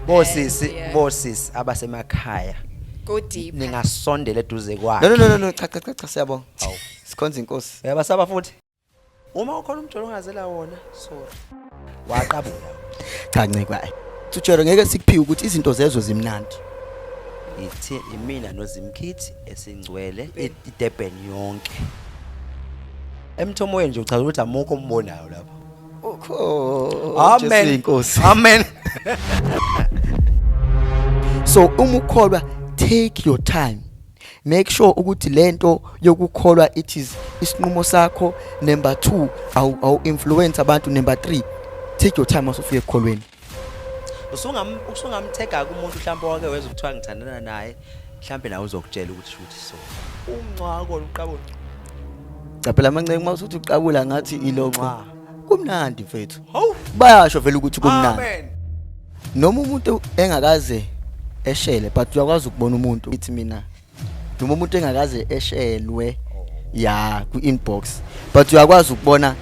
Bosisi, And, yeah. bosisi abasemakhaya. Go deep. Ningasondela eduze kwakhe. No, no, no, no, no, cha, cha, cha, cha, siyabonga. Hawu. Sikhonza inkosi. Uyabasaba futhi? Uma ukhona umjolo ongazela wona, sorry. Waqabula. Cha, ncikwa. Tujero, ngeke sikuphiwe ukuthi izinto zezwe zimnandi. Ithi imina noZimkhithi esingcwele iDurban yonke. Emthomoyeni nje uchaza ukuthi amukho umbonayo lapho. Ukho. Amen. Jesu inkosi. Amen. So uma ukholwa, take your time. Make sure ukuthi lento yokukholwa, it is isinqumo sakho. Number 2, awu influence abantu. Number 3, take your time masufike ekukholweni. Usungamthega kumuntu mhlawumbe wake wezwa kuthiwa ngithandana naye, mhlawumbe nawe uzokutshela ukuthi shuthi so. Umncwako uqabula. Cha phela, amanceke, uma usuthi uqabula ngathi ilokho. Nca. Kumnandi, mfethu. Hawu. Bayasho vele ukuthi kumnandi. Amen. Noma umuntu engakaze eshele, but uyakwazi ukubona umuntu, ithi mina, noma umuntu engakaze eshelwe ya ku inbox, but uyakwazi ukubona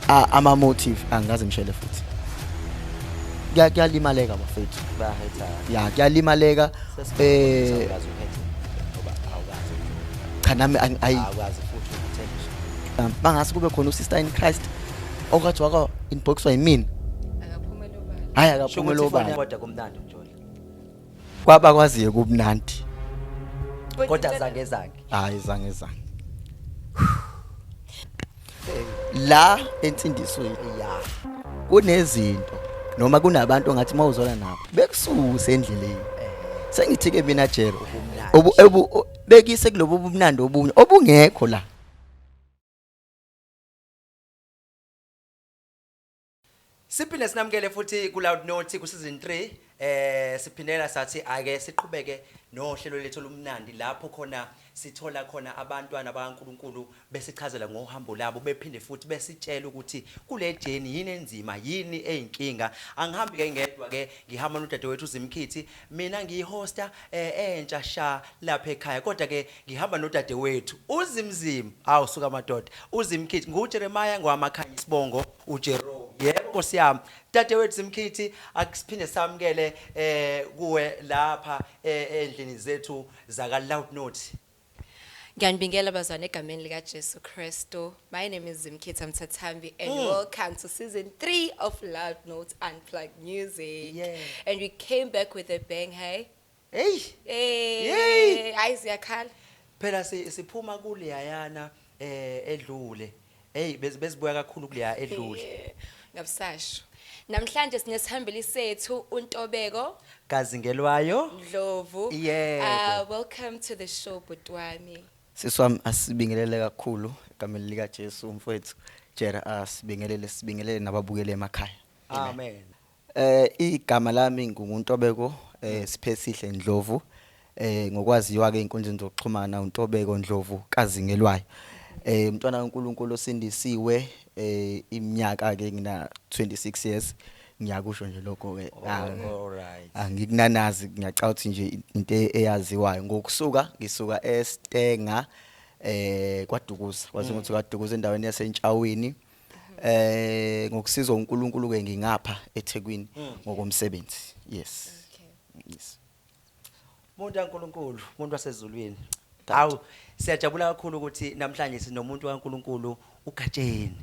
ama motive. Angikaze ngishele futhi. Kuyalimaleka, bafethu. Bahetha. Ya, kuyalimaleka. Awukazi ukhethe ngoba awukazi. Cha, nami ayi. Awukazi futhi ukuthengiswa. Mangase kube khona usister in Christ okathi waka inbox wayimina. Akaphumela obala. Hayi, akaphumela obala. Kodwa kumnandi ukujolo. Kwabakwaziyo kumnandi. Kodwa zange zange. Hayi, zange zange la ensindisweni. Kunezinto noma kunabantu ongathi mawuzona nabo bekususe endleleni. Sengithi ke mina, Jero, Ubumnandi. Bekise kulobo bumnandi obunye obungekho la. Siphinde sinamukele futhi ku Loud Note ku season 3. Siphindela sathi ake siqhubeke nohlelo lethu olumnandi lapho khona sithola khona abantwana bakaNkuluNkulu besichazela ngohambo labo, bephinde futhi besitshela ukuthi kule journey yini enzima, yini eyinkinga. Angihambi ke ngedwa ke, ngihamba nodadewethu uZimkhithi. Mina ngiyihosta entsha sha lapha ekhaya, kodwa ke ngihamba nodadewethu uZimzim. Awu suka madoda, uZimkhithi nguJeremiah ngwamakhanya isibongo uJerome. Yebo Nkosi yami, dadewethu Zimkhithi, akusiphinde samukele kuwe lapha endlini zethu zaka Loud Note. Ngiyanibingela bazwane egameni lika Jesu Kristu. My name is Zimkhitha Mthathambi and welcome to season 3 of Loud Notes Unplugged Music. And we came back with a bang, hey. Hey. Hey. Yay. Hayi, siyakhala. Phela siphuma kuleyana edlule. Hey, bezibuya kakhulu kuleya edlule. Yeah. Ngabusasho. Namhlanje sinesihambeli sethu uNtobeko Kazingelwayo. Ndlovu. Yebo. Welcome to the show, bhuti wami. Siswami, asibingelele kakhulu egameni lika Jesu, mfowethu Jera, asibingelele, sibingelele nababukele emakhaya. Amen. Igama lami nguNtobeko Siphesihle Ndlovu, ngokwaziwa ke inkundleni zokuxhumana uNtobeko Ndlovu kaZingelwayo. Umntwana kaNkuluNkulu osindisiwe, iminyaka ke ngina 26 years, ngiyakusho nje lokho ke. All right. Angikunanazi, ngiyacabanga ukuthi nje into eyaziwayo. Ngokusuka ngisuka eStenga, kwaDukuza, kwazi ukuthi kwaDukuza endaweni yaseNtshawini. Ngokusizwa uNkulunkulu ke ngingapha eThekwini ngokomsebenzi, yes. Yes. Umuntu kaNkuluNkulu, umuntu wasezulwini. Awu, siyajabula kakhulu ukuthi namhlanje sinomuntu kaNkuluNkulu uGatsheni.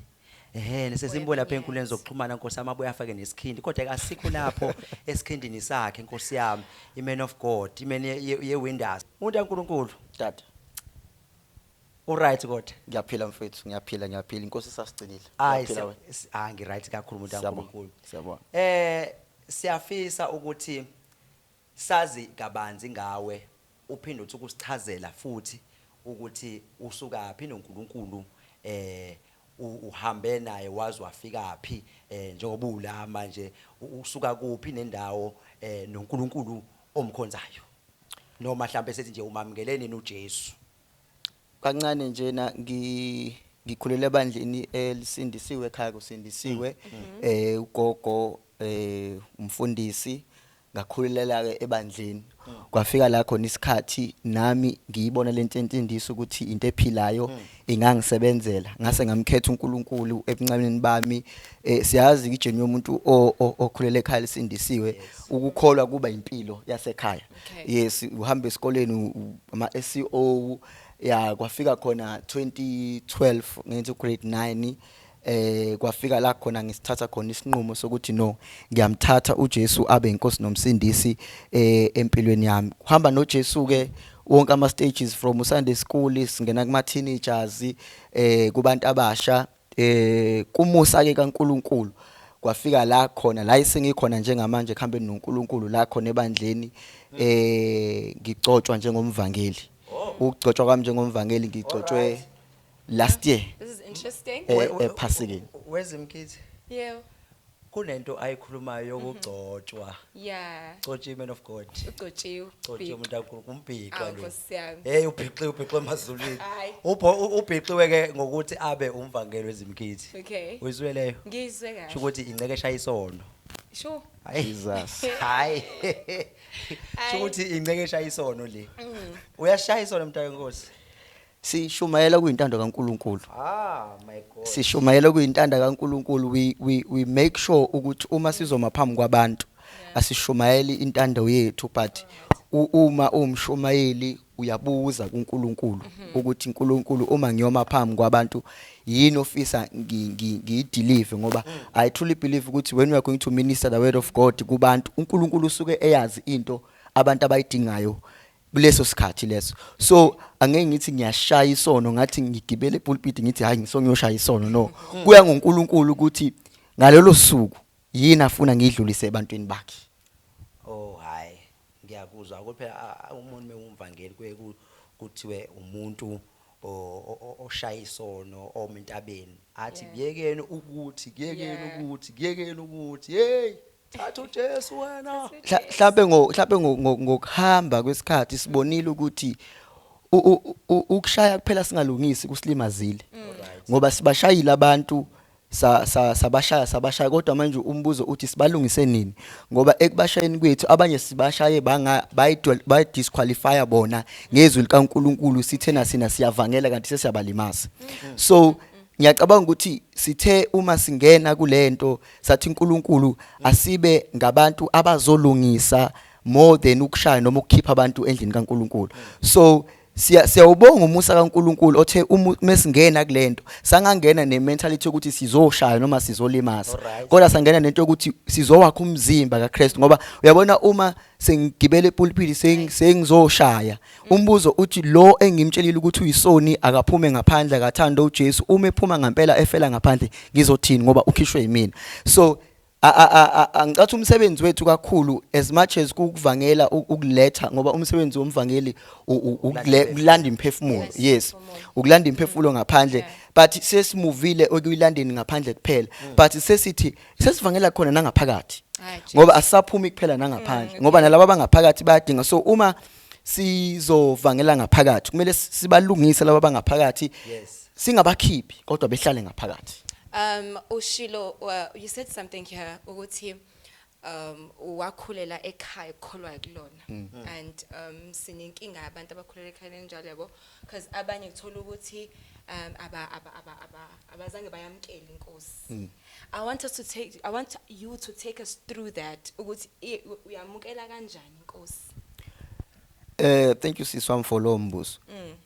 Ehhe, sesimbona lapha enkundleni zokuxhumana, Nkosi yami, abuye afake nesikhindi, kodwa ke asikho lapho esikhindini sakhe, Nkosi yami, i-man of God, i-man ye-Windows. Umuntu kaNkuluNkulu, Tata. U-right kodwa? Ngiyaphila, mfethu, ngiyaphila, ngiyaphila, inkosi isasigcinile. Hayi, Uyaphila wena? Ngi-right kakhulu, umuntu Siyabonga, kaNkuluNkulu. siyabonga. Siyafisa ukuthi sazi kabanzi ngawe, uphinde uthi ukusichazela futhi ukuthi usukaphi noNkulunkulu, uhambe naye wazi wafika phi, njengoba ula manje, usuka kuphi nendawo noNkulunkulu omkhonzayo, noma mhlambe sethi nje umamukele nini uJesu. Kancane nje na, ngikhulele ebandleni elisindisiwe, ekhaya kusindisiwe, ugogo umfundisi. Ngakhulela ke ebandleni. Kwafika la khona isikhathi nami ngiyibona lento entindiso ukuthi into ephilayo ingangisebenzela, ngase ngamkhetha uNkulunkulu ebuncaneni bami. Siyazi i-journey yomuntu okhulele ekhaya lisindisiwe, ukukholwa kuba impilo yasekhaya. Yes, uhamba esikoleni, ama SCO ya. Kwafika khona 2012 ngenza grade 9, kwafika la khona ngisithatha khona isinqumo sokuthi no, ngiyamthatha uJesu abe inkosi nomsindisi empilweni yami. Kuhamba noJesu ke wonke ama stages, from Sunday school singena kuma teenagers, kubantu abasha, kumusa ke kaNkuluNkulu kwafika la khona la isengikhona njengamanje kuhambeni noNkulunkulu, la khona ebandleni ngigcotshwa njengomvangeli. Ukugcotshwa kwami njengomvangeli, ngigcotshwe last year. This is interesting. Ephasikeni. Wezimkhithi. Yeah. Kunento ayikhulumayo yokugcotshwa. Gcotshiwe, man of God. Ugcotshiwe. Gcotshiwe umuntu kaNkulunkulu, umbhiqwa Awu, lo. Nkosi yami. Hey, ubhiqiwe, ubhiqiwe emazulwini. Hayi. Ubhiqiwe ke ngokuthi abe umvangeli wezimkhithi. Uyizwe leyo? Ngizwe kahle. Sho ukuthi inceke eshaya isono. Hayi. Jesus. Hayi. Sho Hayi. ukuthi inceke eshaya isono le. Uyashaya isono, mntaka Nkosi. Sishumayela kuyintando kaNkuluNkulu. Ah, my God. Sishumayela kuyintando kaNkuluNkulu. We make sure ukuthi uma sizoma phambi kwabantu asishumayeli intando yethu, but uma umshumayeli uyabuza kuNkulunkulu ukuthi uNkulunkulu, uma ngiyoma phambi kwabantu, yini ofisa ngiyideliver, ngoba I truly believe ukuthi when we are going to minister the word of God kubantu, uNkulunkulu usuke eyazi into abantu abayidingayo kuleso sikhathi leso. So angeke ngithi ngiyashaya isono, ngathi ngigibele epulpit ngithi hayi, ngisokuyoshaya isono. No, kuya ngoNkulunkulu ukuthi ngalelo suku yini afuna ngidlulise ebantwini bakhe. Oh hayi, ngiyakuzwa ukuthi phela umuntu mewumvangeli kuye kuthiwe umuntu oshaya isono omentabeni athi kuyekeni ukuthi, kuyekeni ukuthi, kuyekeni ukuthi, hey, thatha uJesu wena. Mhlambe ngokuhamba kwesikhathi sibonile ukuthi ukushaya kuphela singalungisi kusilimazile, ngoba sibashayile abantu, sa sa sabashaya sabashaya, kodwa manje umbuzo uthi sibalungise nini? Ngoba ekubashayeni kwethu abanye sibashaye banga bayidisqualify bona ngezwi likaNkuluNkulu. Sithena sina siyavangela kanti sesiyabalimaza. So ngiyacabanga ukuthi sithe uma singena kulento sathi uNkulunkulu asibe ngabantu abazolungisa more than ukushaya noma ukukhipha abantu endlini kaNkuluNkulu. So siyawubonga umusa kaNkuluNkulu othe uma mesingena kulento sangangena nementality yokuthi sizoshaya noma sizolimaza, kodwa sangena nento yokuthi sizowakha umzimba kaKristu, ngoba uyabona uma sengigibele epulpit sengizoshaya, umbuzo uthi lo engimtshelile ukuthi uyisoni akaphume ngaphandle akathanda uJesu, uma ephuma ngempela efela ngaphandle ngizothini? Ngoba ukhishwe yimina. So angicathi umsebenzi wethu kakhulu, as much as kukuvangela, ukuletha, ngoba umsebenzi womvangeli ukulanda imphefumulo. Yes, ukulanda imphefumulo ngaphandle, but sesimuvile okuyilandeni ngaphandle kuphela, but sesithi sesivangela khona nangaphakathi, Hayi, ngoba asaphumi kuphela nangaphandle, ngoba nalabo abangaphakathi bayadinga. So uma sizovangela ngaphakathi kumele sibalungise laba abangaphakathi, singabakhiphi kodwa behlale ngaphakathi. Ushilo, you said something here ukuthi wakhulela ekhaya kukholwa kulona, and sinenkinga abantu abakhulela ekhaya enjalo, yabo, because abanye kuthola ukuthi aba aba aba aba abazange bayamkele inkosi. I want you to take us through that, ukuthi uyamukela kanjani inkosi? Thank you, sisi wami, for lo mbuzo.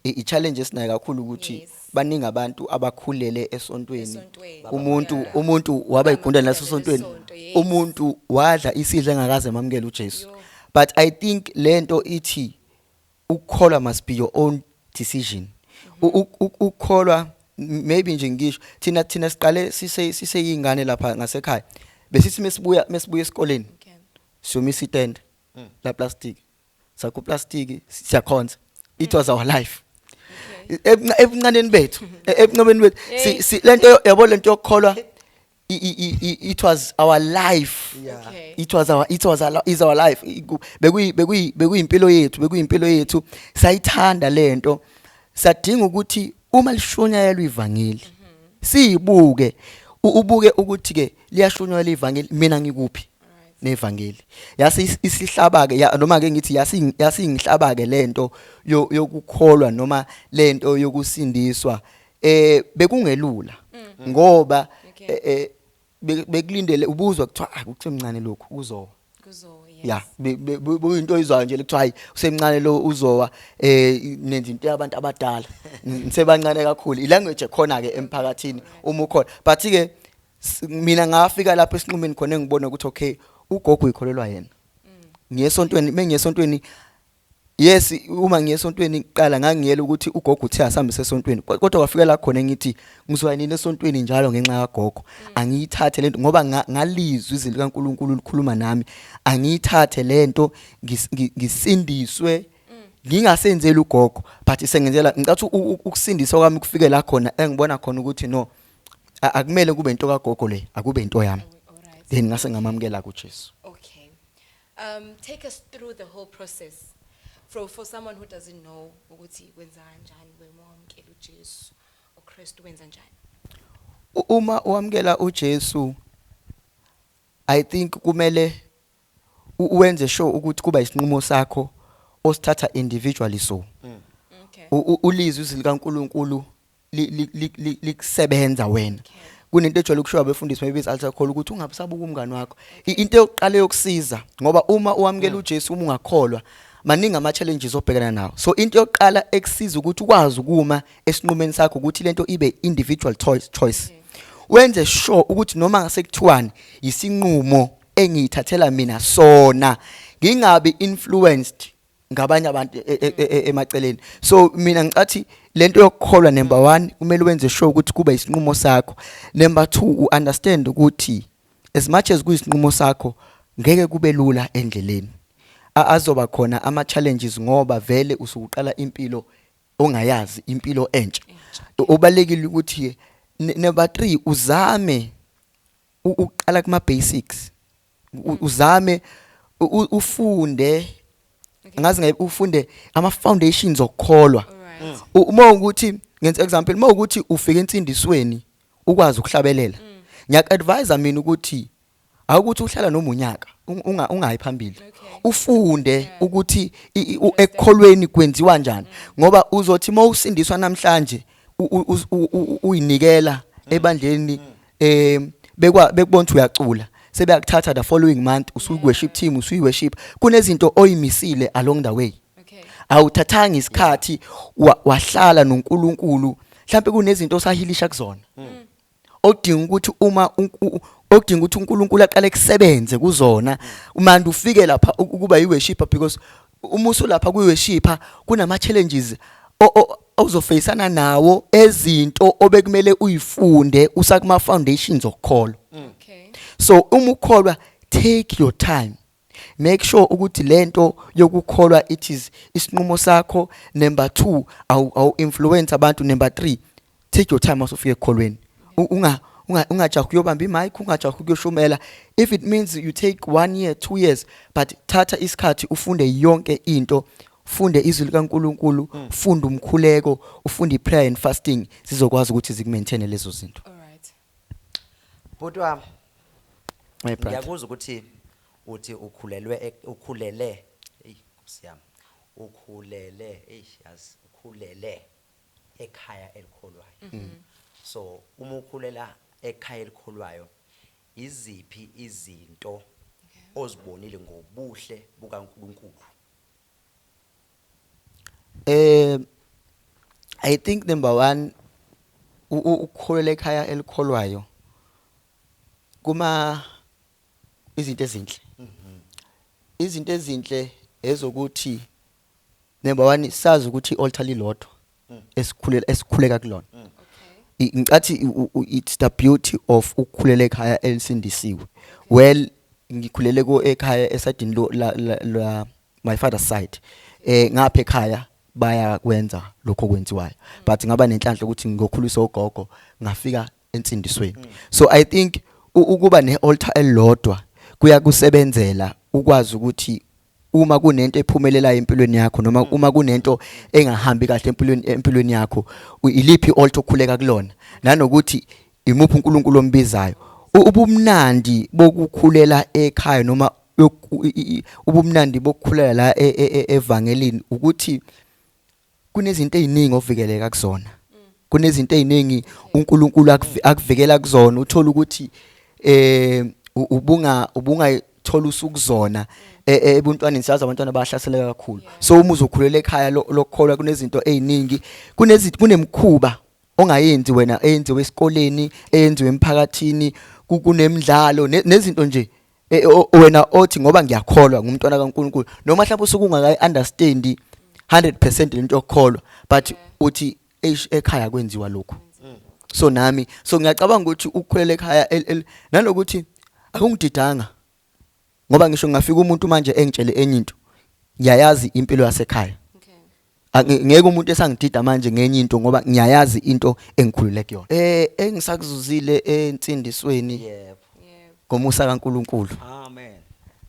I challenge esinayo kakhulu ukuthi baningi abantu abakhulele esontweni. Esontweni. Umuntu umuntu waba igundane lasesontweni. Lesonto, yes. Umuntu wadla isidlo engakaze mamukele uJesu. Yo. But I think lento ithi ukukholwa must be your own decision. Ukukholwa maybe nje ngisho thina siqale siseyingane lapha ngasekhaya. Besithi mesibuya esikoleni siyomisa itende la plastic. Sakho plastic siyakhonza. It was our life. Ebuncaneni bethu, ebuncaneni bethu, Hey. si lento yabo, lento yokukholwa, it was our life. It was our is our life. Bekuyimpilo yethu, bekuyimpilo yethu, sayithanda lento. Sadinga ukuthi uma lishunyayelwa ivangeli siyibuke, ubuke ukuthi ke liyashunyayelwa ivangeli, mina ngikuphi? Alright. Nevangeli yase isihlaba ke, noma ke ngithi yasingihlaba ke lento yokukholwa noma lento yokusindiswa. Bekungelula ngoba bekulindele ubuzwa kuthiwa, "Ah, kusemncane lokhu, kuzowa." Kuzo, yes. Ya, buyinto oyizwayo nje, kuthiwa, "Hayi, usemncane lo, uzowa, nenza into yabantu abadala, nisebancane kakhulu." Ilanguage ekhona ke emphakathini uma ukhona, but ke mina ngafika lapho esinqumeni khona engibona ukuthi, okay, ugogo uyikholelwa yena, ngiyesontweni, mengiyesontweni, yes, uma ngiyesontweni kuqala ngangiyela ukuthi ugogo uthe asambe esontweni, kodwa kwafika la khona ngithi ngizoya nini esontweni njalo ngenxa kagogo? Angiyithathe lento ngoba ngalizwa izwi likaNkuluNkulu likhuluma nami. Angiyithathe lento, ngisindiswe, ngingasenzeli ugogo, but sengenzela ngicathi ukusindiswa kwami kufike la khona engibona khona ukuthi no, akumele kube into kagogo le, akube into yami. Then ngase ngamamukela kuJesu. Okay. Take us through the whole process. For someone who doesn't know ukuthi kwenza kanjani wemamukela uJesu, uKristu, wenza njani? Uma wamukela uJesu, I think kumele uwenze sure ukuthi kuba isinqumo sakho osithatha individually, so ulizwi izwi likaNkuluNkulu likusebenza wena. Kunento ejwayele ukushiwo abefundisi maybe altar call ukuthi ungabusabuka umngani wakho. Into yokuqala yokusiza, ngoba uma uwamukela uJesu, uma ungakholwa, maningi ama challenges obhekana nawo, so into yokuqala ekusiza ukuthi ukwazi ukuma esinqumeni sakho ukuthi lento ibe individual choice, wenze sure ukuthi noma ngasekuthiwani isinqumo engiyithathela mina sona, ngingabi influenced ngabanye abantu emaceleni. So mina ngicathi lento yokukholwa, number 1, kumele wenze sure ukuthi kube isinqumo sakho. Number 2, uunderstand ukuthi as much as kuyisinqumo sakho, ngeke kube lula endleleni. Azoba khona ama challenges ngoba vele usuqala impilo ongayazi, impilo entsha. Ubalekile ukuthi number 3, uzame ukuqala kuma basics, uzame ufunde, ngazi ngabe ufunde ama foundations okukholwa. Uma ukuthi ngenza example, uma ukuthi ufika ensindisweni ukwazi ukuhlabelela, ngiyak-advise mina ukuthi awukuthi uhlala noma unyaka ungayi phambili, ufunde ukuthi ekukholweni kwenziwa kanjani, ngoba uzothi mawusindiswa namhlanje uyinikela ebandleni, bekwa bekubona ukuthi uyacula, sebeyakuthatha the following month usuyi worship team, usuyi worship, kunezinto oyimisile along the way. Awuthathanga isikhathi wahlala noNkulunkulu, mhlawumbe kunezinto osahilisha kuzona odinga ukuthi uma okudinga ukuthi uNkulunkulu aqale kusebenze kuzona manje ufike lapha ukuba yiworshipper, because uma usulapha kuyiworshipper kunama challenges ozofacana nawo, ezinto obekumele uyifunde usakuma foundations okukholwa. So uma ukholwa, take your time, make sure ukuthi lento yokukholwa, it is isinqumo sakho. Number 2, awu influence abantu. Number 3, take your time masufika ekukholweni. Ungajahi ukuyobamba imic, ungajahi ukuyoshumela. If it means you take one year, 2 years, but thatha isikhathi ufunde yonke into, funde izwi likaNkuluNkulu, funda umkhuleko, ufunde iprayer and fasting, zizokwazi ukuthi zikumaintain lezo zinto. All right. Bhuti wami, My brother. Ngiyakuzwa ukuthi uthi ukhulelwe ukhulele, hey Nkosi yami, ukhulele, hey yazi, ukhulele ekhaya elikholwayo. So uma ukhulela ekhaya elikholwayo, iziphi izinto ozibonile ngobuhle bukaNkuluNkulu? I think number 1, ukukhulela ekhaya elikholwayo kuma izinto ezinhle. Izinto ezinhle ezokuthi number 1, sazi ukuthi ialtar lilodwa esikhulela esikhuleka kulona. Ngicathi it's the beauty of ukukhulela ekhaya elisindisiwe. Well, ngikhulele ko ekhaya esayidini lo la my father's side. Ngapha ekhaya bayakwenza lokho okwenziwayo, but ngaba nenhlanhla ukuthi ngokhuliswa ugogo, ngafika ensindisweni. So I think ukuba nealtar elilodwa kuyakusebenzela ukwazi ukuthi uma kunento ephumelelayo empilweni yakho noma uma kunento engahambi kahle empilweni yakho, iliphi altar okhuleka kulona, nanokuthi imuphi uNkulunkulu ombizayo. Ubumnandi bokukhulela ekhaya noma ubumnandi bokukhulela la evangelini ukuthi kunezinto eziningi ovikeleka kuzona, kunezinto eziningi uNkulunkulu akuvikela kuzona. Uthola ukuthi ubungayithola usukuzona ebuntwaneni. Siyazi abantwana bayahlaseleka kakhulu, so uma uzokhulela ekhaya lokukholwa, kunezinto eziningi, kunezinto, kunemikhuba ongayenzi wena eyenziwe esikoleni, eyenziwe emphakathini, kunemidlalo nezinto nje wena othi ngoba ngiyakholwa, ngumntwana kaNkulunkulu, noma mhlawumbe usuke ungakayi understand 100% lento yokukholwa, but uthi, "Eish, ekhaya kwenziwa lokhu, so nami." So ngiyacabanga ukuthi ukukhulela ekhaya nalokuthi akungididanga, ngoba ngisho ngafika umuntu manje engitshele enye into, ngiyayazi impilo yasekhaya. Ngeke umuntu esangidida manje ngenye into, ngoba ngiyayazi into engikhulule kuyona, engisakuzuzile ensindisweni ngomusa kaNkulunkulu. Amen.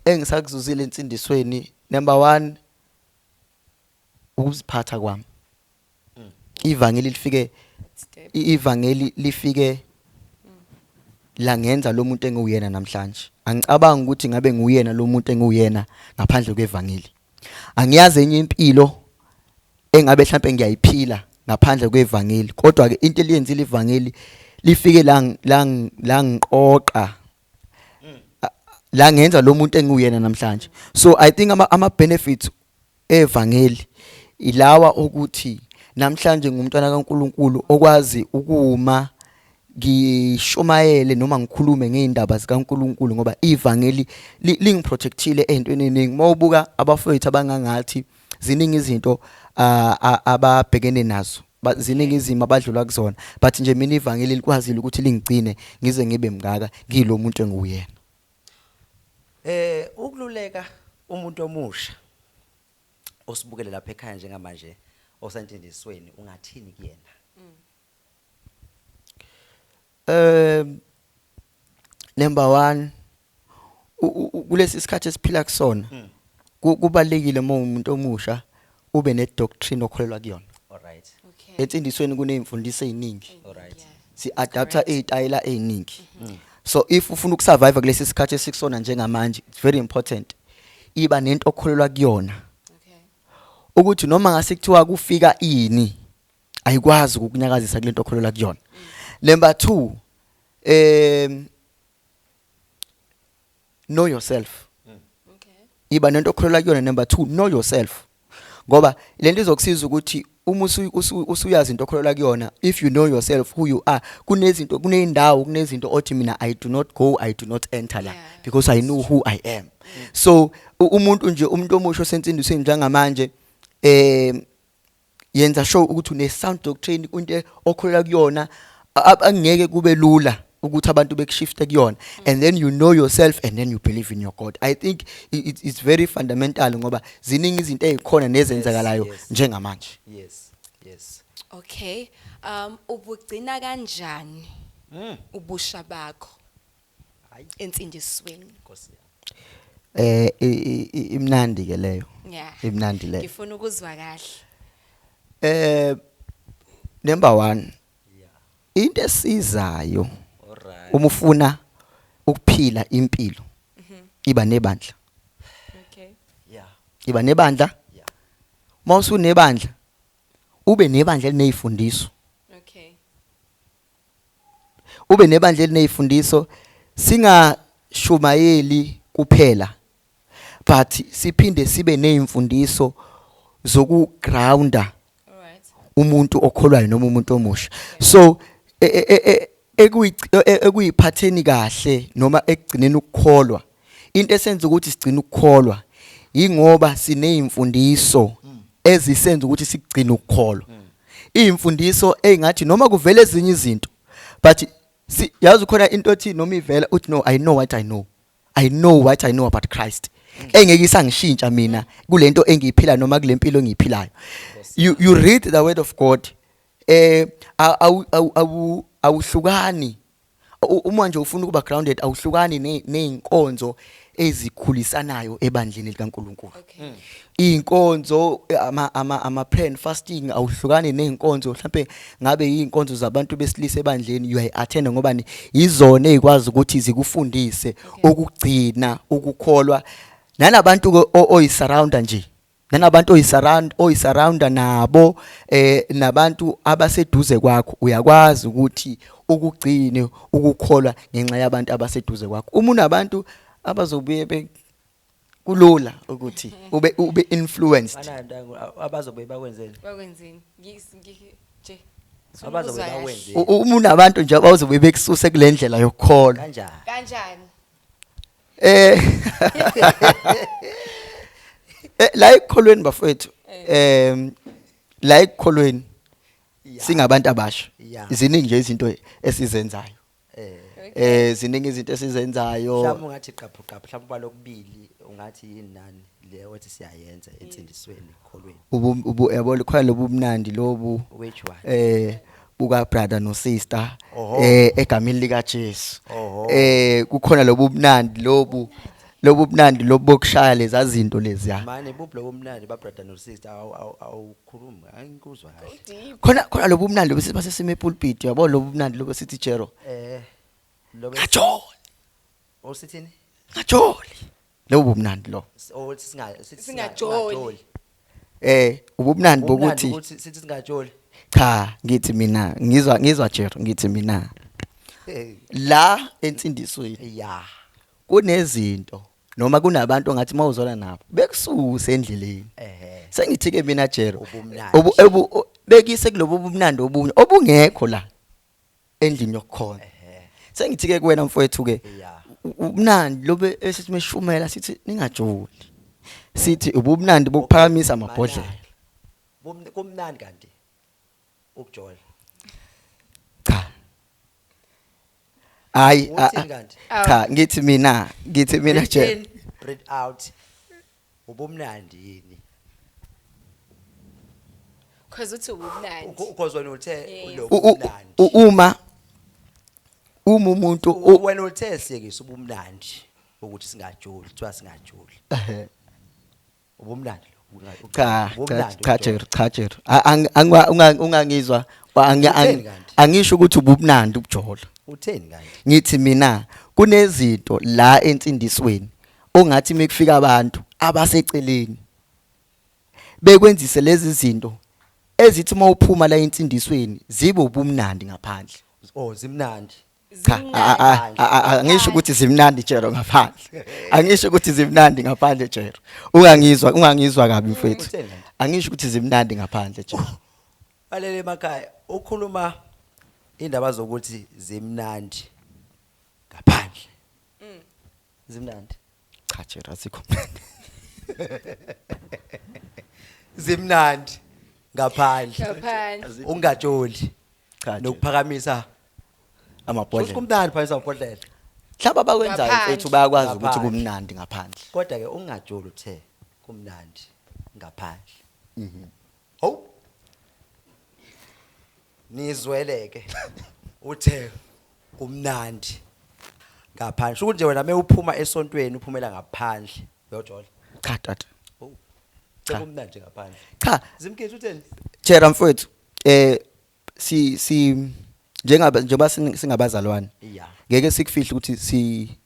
Engisakuzuzile ensindisweni, number 1, ukuziphatha kwami. Ivangeli lifike That's deep. Ivangeli lifike la ngenza lo muntu engiwuyena namhlanje. Angicabanga ukuthi ngabe nguyena lo muntu engiwuyena ngaphandle kwevangeli. Angiyazi enye impilo engabe mhlambe ngiyayiphila ngaphandle kwevangeli, kodwa ke into eliyenzile ivangeli, lifike la ngiqoqa la ngenza lo muntu engiwuyena namhlanje. So I think ama benefits evangeli ilawa ukuthi namhlanje ngumntwana kaNkulunkulu okwazi ukuma ngishumayele noma ngikhulume ngeindaba zikaNkulunkulu, ngoba ivangeli lingiprotectile ezintweni eziningi. Mawubuka abafowethu abangangathi, ziningi izinto ababhekene nazo, ziningi izimo abadlula kuzona, but nje mina ivangeli likwazile ukuthi lingigcine ngize ngibe mngaka, ngilo muntu engiwuyena. Ukululeka umuntu omusha osibukele lapha ekhaya njengamanje osentindisweni, ungathini kuyena? Number 1, kulesi sikhathi esiphila kusona, kubalekile uma umuntu omusha ube ne doctrine okholelwa kuyona. All right. Ensindisweni kunezimfundiso eziningi. All right. Si adapta ezitayela eziningi, so if ufuna ukusurvive kulesi sikhathi esikusona njengamanje, it's very important iba nento okholelwa kuyona, ukuthi noma ngase kuthiwa kufika ini, ayikwazi ukukunyakazisa kulento okholelwa kuyona. Number 2, know yourself. Iba nento okholelwa kuyona. Number 2, know yourself, ngoba lento izokusiza ukuthi uma usuyazi into okholelwa kuyona, if you know yourself, who you are, kunezinto, kuneyindawo, kunezinto othi, "Mina I do not go, I do not enter la because I know who I am." So umuntu nje, umuntu omusha osensindisweni njengamanje, yenza sure ukuthi une sound doctrine, into okholelwa kuyona, angeke kube lula ukuthi abantu bekushifte kuyona, and then you know yourself and then you believe in your God. I think it's very fundamental, ngoba ziningi izinto ezikhona nezenzakalayo njengamanje. Okay. Ubugcina kanjani ubusha bakho Hayi. ensindisweni? Nkosi yami. Imnandi ke leyo. Imnandi leyo. Ngifuna ukuzwa kahle. Number 1, into esizayo All right. uma ufuna ukuphila impilo, iba nebandla. Iba nebandla. Mawusunebandla, ube nebandla elinezifundiso. Ube nebandla elinezifundiso, singashumayeli kuphela, but siphinde sibe nezimfundiso zokugrounda All right. umuntu okholwayo noma umuntu omusha. So ekuyiphatheni kahle noma ekugcineni ukukholwa, into esenza ukuthi sigcine ukukholwa ingoba sinezimfundiso ezisenza ukuthi sigcine ukukholwa, izimfundiso engathi noma kuvela ezinye izinto, but yazi khona into othi noma ivela uthi, "No, I know what I know, I know what I know about Christ, engeke isangishintsha mina kulento engiyiphila noma kulempilo engiyiphilayo." You read the word of God, awuhlukani. Uma nje ufuna ukuba grounded, awuhlukani nezinkonzo ezikhulisanayo ebandleni likaNkuluNkulu. Inkonzo ama prayer and fasting, awuhlukani nezinkonzo, mhlambe ngabe izinkonzo zabantu besilisa ebandleni, you attend ngoba ni izona ezikwazi ukuthi zikufundise ukugcina ukukholwa nanabantu ke oyisurrounda nje, nanabantu oyisurrounda nabo, nabantu abaseduze kwakho. Uyakwazi ukuthi ukugcine ukukholwa ngenxa yabantu abaseduze kwakho. Uma unabantu abazobuye be kulula ukuthi ube influenced. Bananto abazobe bakwenzeni? Bakwenzeni? Nje. Abazobe Ukuzwa kahle. bakwenzeni? Uma unabantu nje abazobe bekususe kule ndlela yokukholwa. Kanjani? Kanjani? La ekukholweni bafowethu, la ekukholweni singabantu abasha, ziningi nje izinto esizenzayo. Ziningi izinto esizenzayo. Mhlawumbe ungathi qaphu qaphu, mhlawumbe balokubili ungathi yini nani le othi siyayenza ensindisweni, ekukholweni. Ubu yabo, khona lobu mnandi lobu Which one? Buka brother no sister egameni lika Jesu. Kukhona lobu mnandi lobu mnandi lobu bokushaya lezi zinto leziya. Manje buphi lobu mnandi ba brother no sister? Awukhulumi, angikuzwa kahle. Deep. Khona lobu mnandi lobu sithi epulpit, yabo, lobu mnandi lobu sithi Jero. Lobu Ngajoli. Osithini? Ngajoli. Lobu mnandi lo. Othi singa sithi Singajoli. singajoli. Ubumnandi Ubumnandi bokuthi ukuthi sithi singajoli. Cha, ngithi mina ngizwa Jero, ngithi mina la ensindisweni kunezinto noma kunabantu ongathi mawuzona nabo bekususe endleleni. Sengithi ke mina Jero, Ubumnandi. Bekise kulobo bumnandi obunye obungekho la endlini yokukhona. Sengithi ke kuwena mfowethu ke, ubumnandi lobe esithi meshumela sithi ningajoli, sithi ubumnandi bokuphakamisa amabhodlela. Kumnandi kanti ukujola? Cha, hayi. Uthini kanti? Cha, ngithi mina Breathe Jero. in, breathe out, ubumnandi yini? Cause uthi ubumnandi. Because wena uthe lo bumnandi. Uma umuntu Wena uthe siyekisa ubumnandi ukuthi singajoli, kuthiwa singajoli. Ubumnandi lo. Cha, cha. Ubumnandi Cha ukujola. Jero, cha Jero, ungangizwa Utheni kanti? angisho ukuthi ubumnandi ubujola. Utheni kanti? Ngithi mina kunezinto la ensindisweni ongathi mekufika abantu abaseceleni bekwenzise lezi zinto ezithi mawuphuma la ensindisweni zibe ubumnandi ngaphandle. Oh, zimnandi. Cha, angisho ukuthi zimnandi Jero ngaphandle, angisho ukuthi zimnandi ngaphandle Jero, ungangizwa kabi mfethu. Utheni kanti? Angisho ukuthi zimnandi ngaphandle Jero. Balele emakhaya, ukhuluma indaba zokuthi zimnandi ngaphandle. Zimnandi. Cha Jero, asikho mnandi. Zimnandi ngaphandle. Ngaphandle. Ungajoli. Cha Jero. Nokuphakamisa Amabhodlela. Kumnandi phakamisa amabhodlela. Mhlawumbe abakwenzayo Ngaphandle. mfethu bayakwazi ukuthi Ngaphandle. kumnandi ngaphandle. Kodwa ke ungajoli uthe kumnandi ngaphandle. Hawu. Nizweleke. Uthe kumnandi ngaphandle. Sho nje wena mewuphuma esontweni uphumela ngaphandle uyojola. Cha tata. Oh. Cha. Kumnandi nje ngaphandle. Cha. Zimkhethe utheni? Jera mfowethu, si njengaba njengoba singabazalwane, ngeke sikufihle ukuthi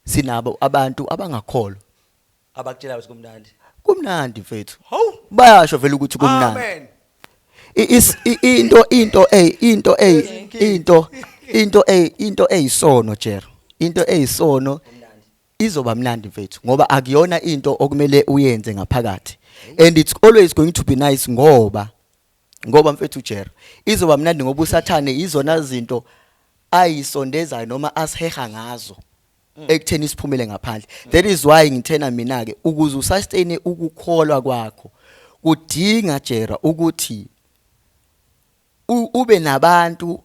sinabo abantu abangakholwa Abakutshela ukuthi kumnandi. Kumnandi mfethu. Hawu. Bayasho vele ukuthi kumnandi. Amen. I- is i- into into ey into ey into into ey into eyisono Jero, into eyisono izoba mnandi mfethu ngoba akuyona into okumele uyenze ngaphakathi, and it's always going to be nice ngoba mfethu Jero, izoba mnandi ngoba usathane izona zinto ayisondezayo noma asiheha ngazo ekutheni siphumele ngaphandle. That is why ngithena mina ke, ukuze usustain ukukholwa kwakho kudinga Jera ukuthi ube nabantu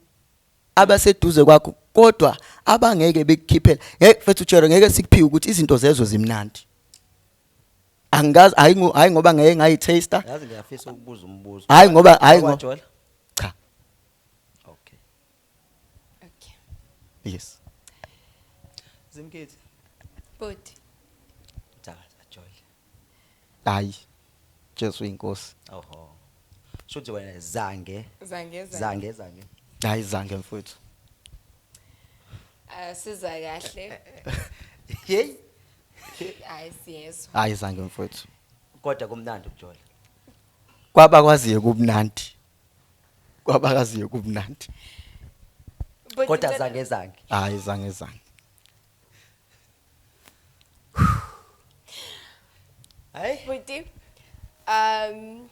abaseduze kwakho kodwa abangeke bekukhiphela. Ngeke mfethu Jera, ngeke sikuphiwe ukuthi izinto zezwe zimnandi. Angazi, hayi ngoba ngeke ngayitaste. Yazi ngiyafisa ukubuza umbuzo. Hayi ngoba Wajola? Cha. Okay. Okay. Yes. Zimkhithi. Bhuti. Cha, ajole. Hayi, Jesu inkosi. Oho. Shuthi wena zange Zange zange. zange zange. Hayi, zange mfowethu. Siza kahle. Hey. Hayi, siyezwa. Hayi, zange mfowethu. Kodwa kumnandi ukujola. Kwabakwaziyo kumnandi, kwabakaziyo kumnandi. Bhuti, Kodwa zange zange. Hayi, zange zange. Hayi. Bhuti.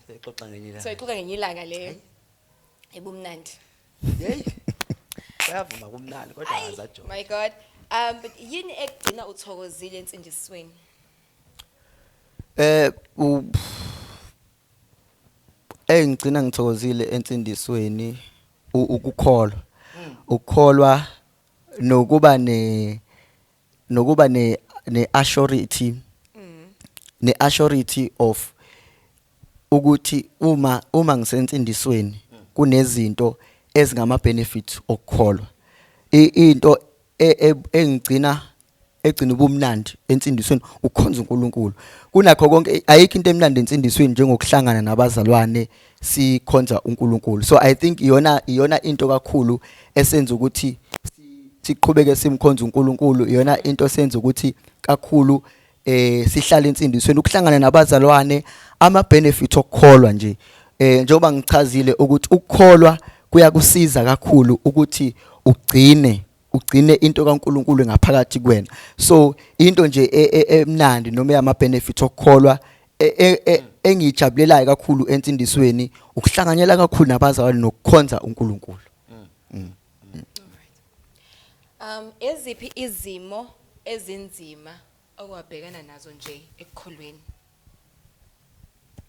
Sixoxa ngenye ilanga. So ixoxa ngenye ilanga leyo. Ebumnandi. Hey. Bayavuma kumnandi kodwa akazajola. My God. But yini ekugcina uthokozile ensindisweni? Engigcina ngithokozile ensindisweni ukukholwa. Ukukholwa nokuba ne assurity. Ne assurity of ukuthi uma ngisensindisweni kunezinto ezingama benefits okukholwa. Into engigcina egcina ubumnandi ensindisweni ukukhonza uNkulunkulu. Kunakho konke, ayikho into emnandi ensindisweni njengokuhlangana nabazalwane sikhonza uNkulunkulu. So I think iyona into kakhulu esenza ukuthi siqhubeke simkhonza uNkulunkulu, iyona into esenza ukuthi kakhulu sihlale ensindisweni, ukuhlangana nabazalwane, ama benefits okukholwa nje. Njengoba ngichazile ukuthi ukukholwa kuyakusiza kakhulu ukuthi ugcine into kaNkuluNkulu ngaphakathi kuwena. So into nje emnandi noma yama benefits okukholwa engijabulelayo kakhulu ensindisweni ukuhlanganyela kakhulu nabazalwane nokukhonza uNkulunkulu. Eziphi izimo ezinzima okwabhekana nazo nje ekukholweni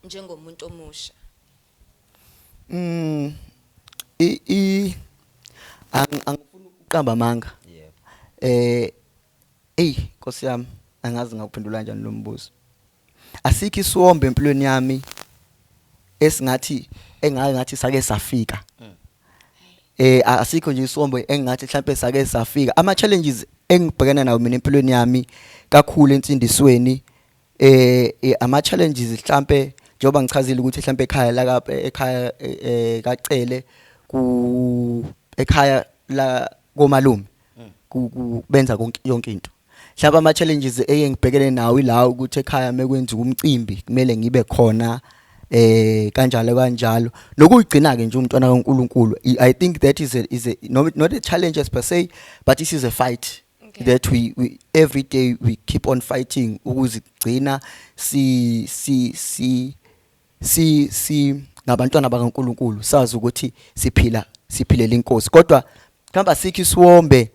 njengomuntu omusha? I i angifuni ukuqamba amanga. Ey Nkosi yami, angazi ngakuphendula kanjani lo mbuzo. Asikho isiwombe empilweni yami esingathi engake ngathi sake safika. Asikho nje isiwombe engathi mhlambe sake safika. Ama challenges engibhekana nawo mina empilweni yami kakhulu ensindisweni, ama challenges mhlambe njengoba ngichazile ukuthi mhlambe ekhaya la ekhaya kaCele, ku ekhaya la komalume benza konke yonke into. Mhlawumbe ama challenges eye ngibhekene nawo ila ukuthi ekhaya mekwenziwa umcimbi kumele ngibe khona, kanjalo kanjalo, nokuyigcina ke nje umntwana kaNkuluNkulu. I think that is a not a challenge as per se, but it is a fight that we every day we keep on fighting ukuzigcina si ngabantwana bakaNkuluNkulu, sazi ukuthi siphila siphilela inkosi. Kodwa mhlawumbe asikho isiwombe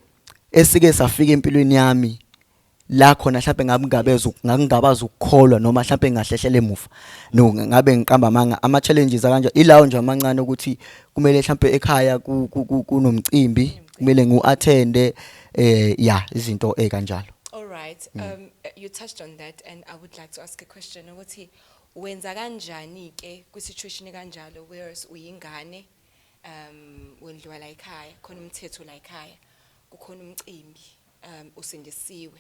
esike safika empilweni yami la khona mhlawumbe ngabe ngabeza ngakungabaza ukukholwa noma mhlawumbe ngahlehlela emuva. No, ngabe ngiqamba amanga. Ama challenges akanje ilawo nje amancane ukuthi kumele mhlawumbe ekhaya kunomcimbi kumele ngiu-attende, ya, izinto ekanjalo. All right. You touched on that and I would like to ask a question ukuthi wenza kanjani ke kwi situation kanjalo, whereas uyingane, wendliwa la ekhaya, khona umthetho la ekhaya, kukhona umcimbi, usindisiwe.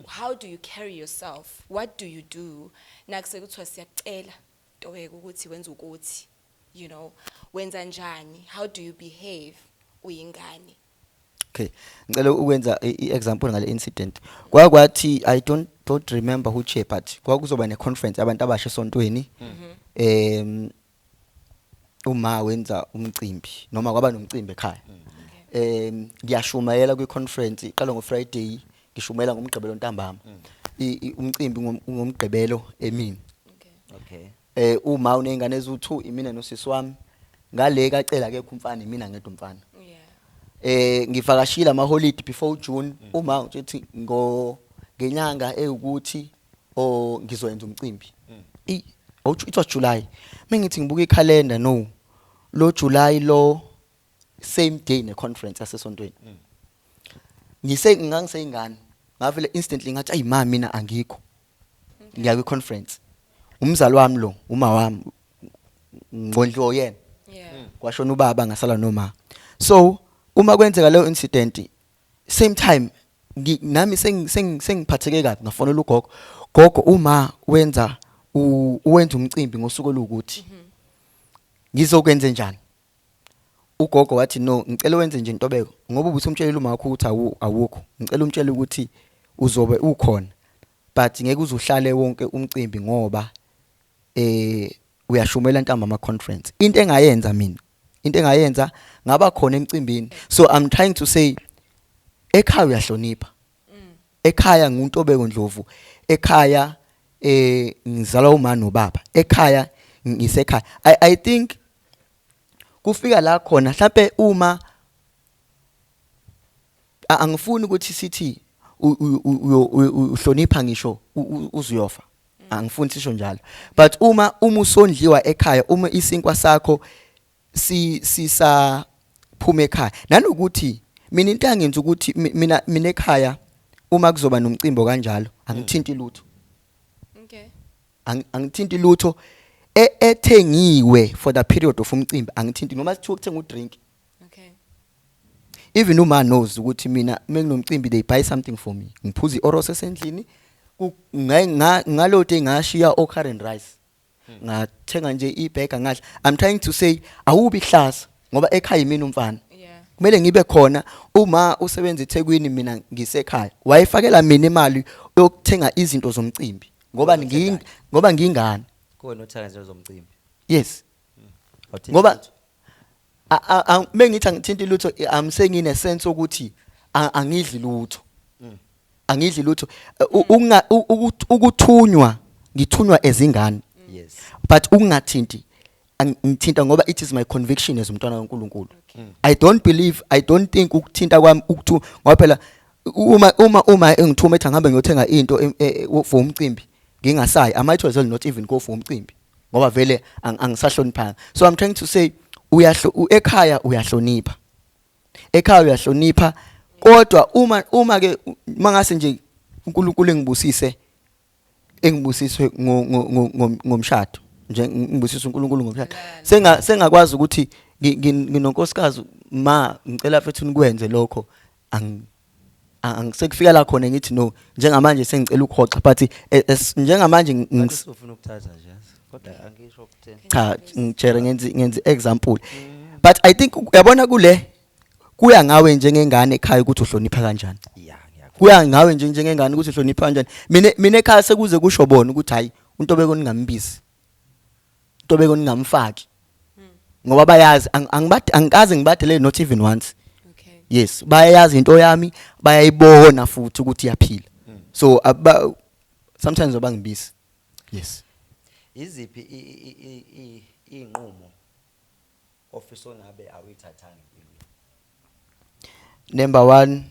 How do you carry yourself? What do you do? Nakuse kuthiwa siyacela Tobeka ukuthi wenza ukuthi, wenza njani? How do you behave uyingane? Okay, ngicela ukwenza i-example ngale incident. Kwakwathi I don't remember who chair, but kwakuzoba ne conference abantu abasha esontweni. Uma wenza umcimbi noma kwaba nomcimbi ekhaya. Ngiyashumayela kwi conference, iqala ngo Friday, ngishumayela ngomgqibelo ntambama. Umcimbi ngomgqibelo emini. Uma unezingane ezu2, imina nosisi wami. Ngale kacela akekho umfana, imina ngedwa umfana. Ngivakashila ama holiday before June, uma ngithi ngo ngenyanga ewukuthi o ngizoyenza umcimbi. Oh, it was July. Mengithi ngibuka ikhalenda, no. Lo July lo same day ne conference yasesontweni. Ngise ngangiseyingane. Ngavele instantly ngathi, "Ayi ma, mina angikho. Ngiya kwi conference." Umzali wami lo, uma wami ngondliwa yena. Kwashona ubaba, ngasala noma. So uma kwenzeka leyo incident Same time nami sengiphatheke kabi, ngafonela ugogo. Gogo, uma wenza uwenza umcimbi ngosuku olukuthi, ngizokwenza njani? Ugogo wathi, "No, ngicela wenze nje, Ntobeko, ngoba ubusumtshelile uma wakho ukuthi awukho. Ngicela umtshele ukuthi uzobe ukhona, but ngeke uzuhlale wonke umcimbi ngoba uyashumela ntambama conference." Into engayenza mina, into engayenza, ngaba khona emcimbini. So I'm trying to say, ekhaya uyahlonipha. Ekhaya nguNtobeko Ndlovu. Ekhaya ngizalwa uma nobaba. Ekhaya ngisekhaya. I think kufika la khona mhlambe uma angifuni ukuthi sithi uhlonipha ngisho uzuyofa, angifuni sisho njalo, but uma usondliwa ekhaya, uma isinkwa sakho si sisa phuma ekhaya, nanokuthi mina into angenza ukuthi mina ekhaya uma kuzoba nomcimbi kanjalo, angithinti lutho. Angithinti lutho ethengiwe for the period of umcimbi. Angithinti noma sithiwa kuthenga udrink. Even uma knows ukuthi mina menginomcimbi, they buy something for me, ngiphuza iOros esendlini. Ngalo day ngashiya o current rice, ngathenga nje ibhega, ngadla. I'm trying to say, awubi ihlasa ngoba ekhaya yimina umfana. Kumele ngibe khona. Uma usebenza eThekwini, mina ngisekhaya, wayefakela mina imali yokuthenga izinto zomcimbi ngoba ngingane. Kuwena othenga izinto zomcimbi? Yes. Awuthinti Ngoba lutho? Mengithi angithinti lutho, I'm saying in a sense ukuthi angidli lutho, angidli lutho. Ukuthunywa, ngithunywa ezingane. But ukungathinti, ngithinta ngoba it is my conviction as umntwana kaNkuluNkulu. I don't believe, I don't think ukuthinta kwami ukuthu, ngoba phela uma engithuma ethi angihambe ngiyothenga into for umcimbi, ngingasayi, I might as well not even go for umcimbi ngoba vele angisahloniphanga. So I'm trying to say, ekhaya uyahlonipha, ekhaya uyahlonipha, kodwa uma ke mangase nje uNkulunkulu engibusise, engibusiswe ngomshado nje, ngibusise uNkulunkulu ngomshado, sengakwazi ukuthi nginonkosikazi, ma ngicela futhi nikwenze lokho, angisekufika la khona ngithi no, njengamanje sengicela ukuhoxa, but njengamanje Ngathi usufuna ukuthatha nje, kodwa angisho ukuthini. Cha, ngijere ngenze example, but I think uyabona kule kuya ngawe njengengane ekhaya ukuthi uhlonipha kanjani. Ya, ngiyakho. Kuya ngawe nje njengengane ukuthi uhlonipha kanjani. Mina ekhaya sekuze kusho bona ukuthi hayi, uNtobeko ningambizi, uNtobeko ningamfaki, ngoba bayazi angikaze ngibadele, not even once. Yes, bayayazi into yami, bayayibona futhi ukuthi iyaphila, so sometimes abangibisi, yes. Iziphi iy'nqumo ofisa ngabe awuyithathanga empilweni? Number 1,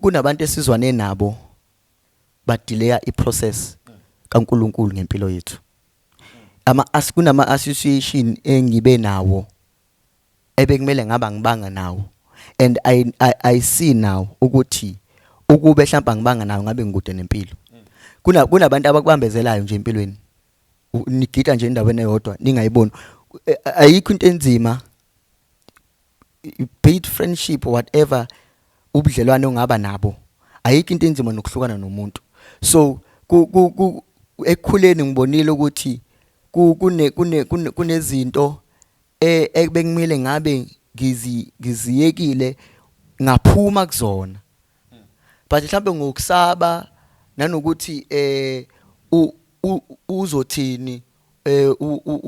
kunabantu esizwane nabo badelaya iprocess kaNkuluNkulu ngempilo yethu. Ama as kunama association engibe nawo ebekumele ngaba ngibanga nawo, and I see now ukuthi ukube mhlawumbe angibanga nawo, ngabe ngikude nempilo. Kunabantu abakubambezelayo nje empilweni. Nigida nje endaweni eyodwa ningayiboni. Ayikho into enzima, be it friendship or whatever, ubudlelwane ongaba nabo, ayikho into enzima nokuhlukana nomuntu. So ku ku ku ekukhuleni ngibonile ukuthi ku kune kune kunezinto ebekumele ngabe ngiziyekile, ngaphuma kuzona, but mhlambe ngokusaba nanokuthi uzothini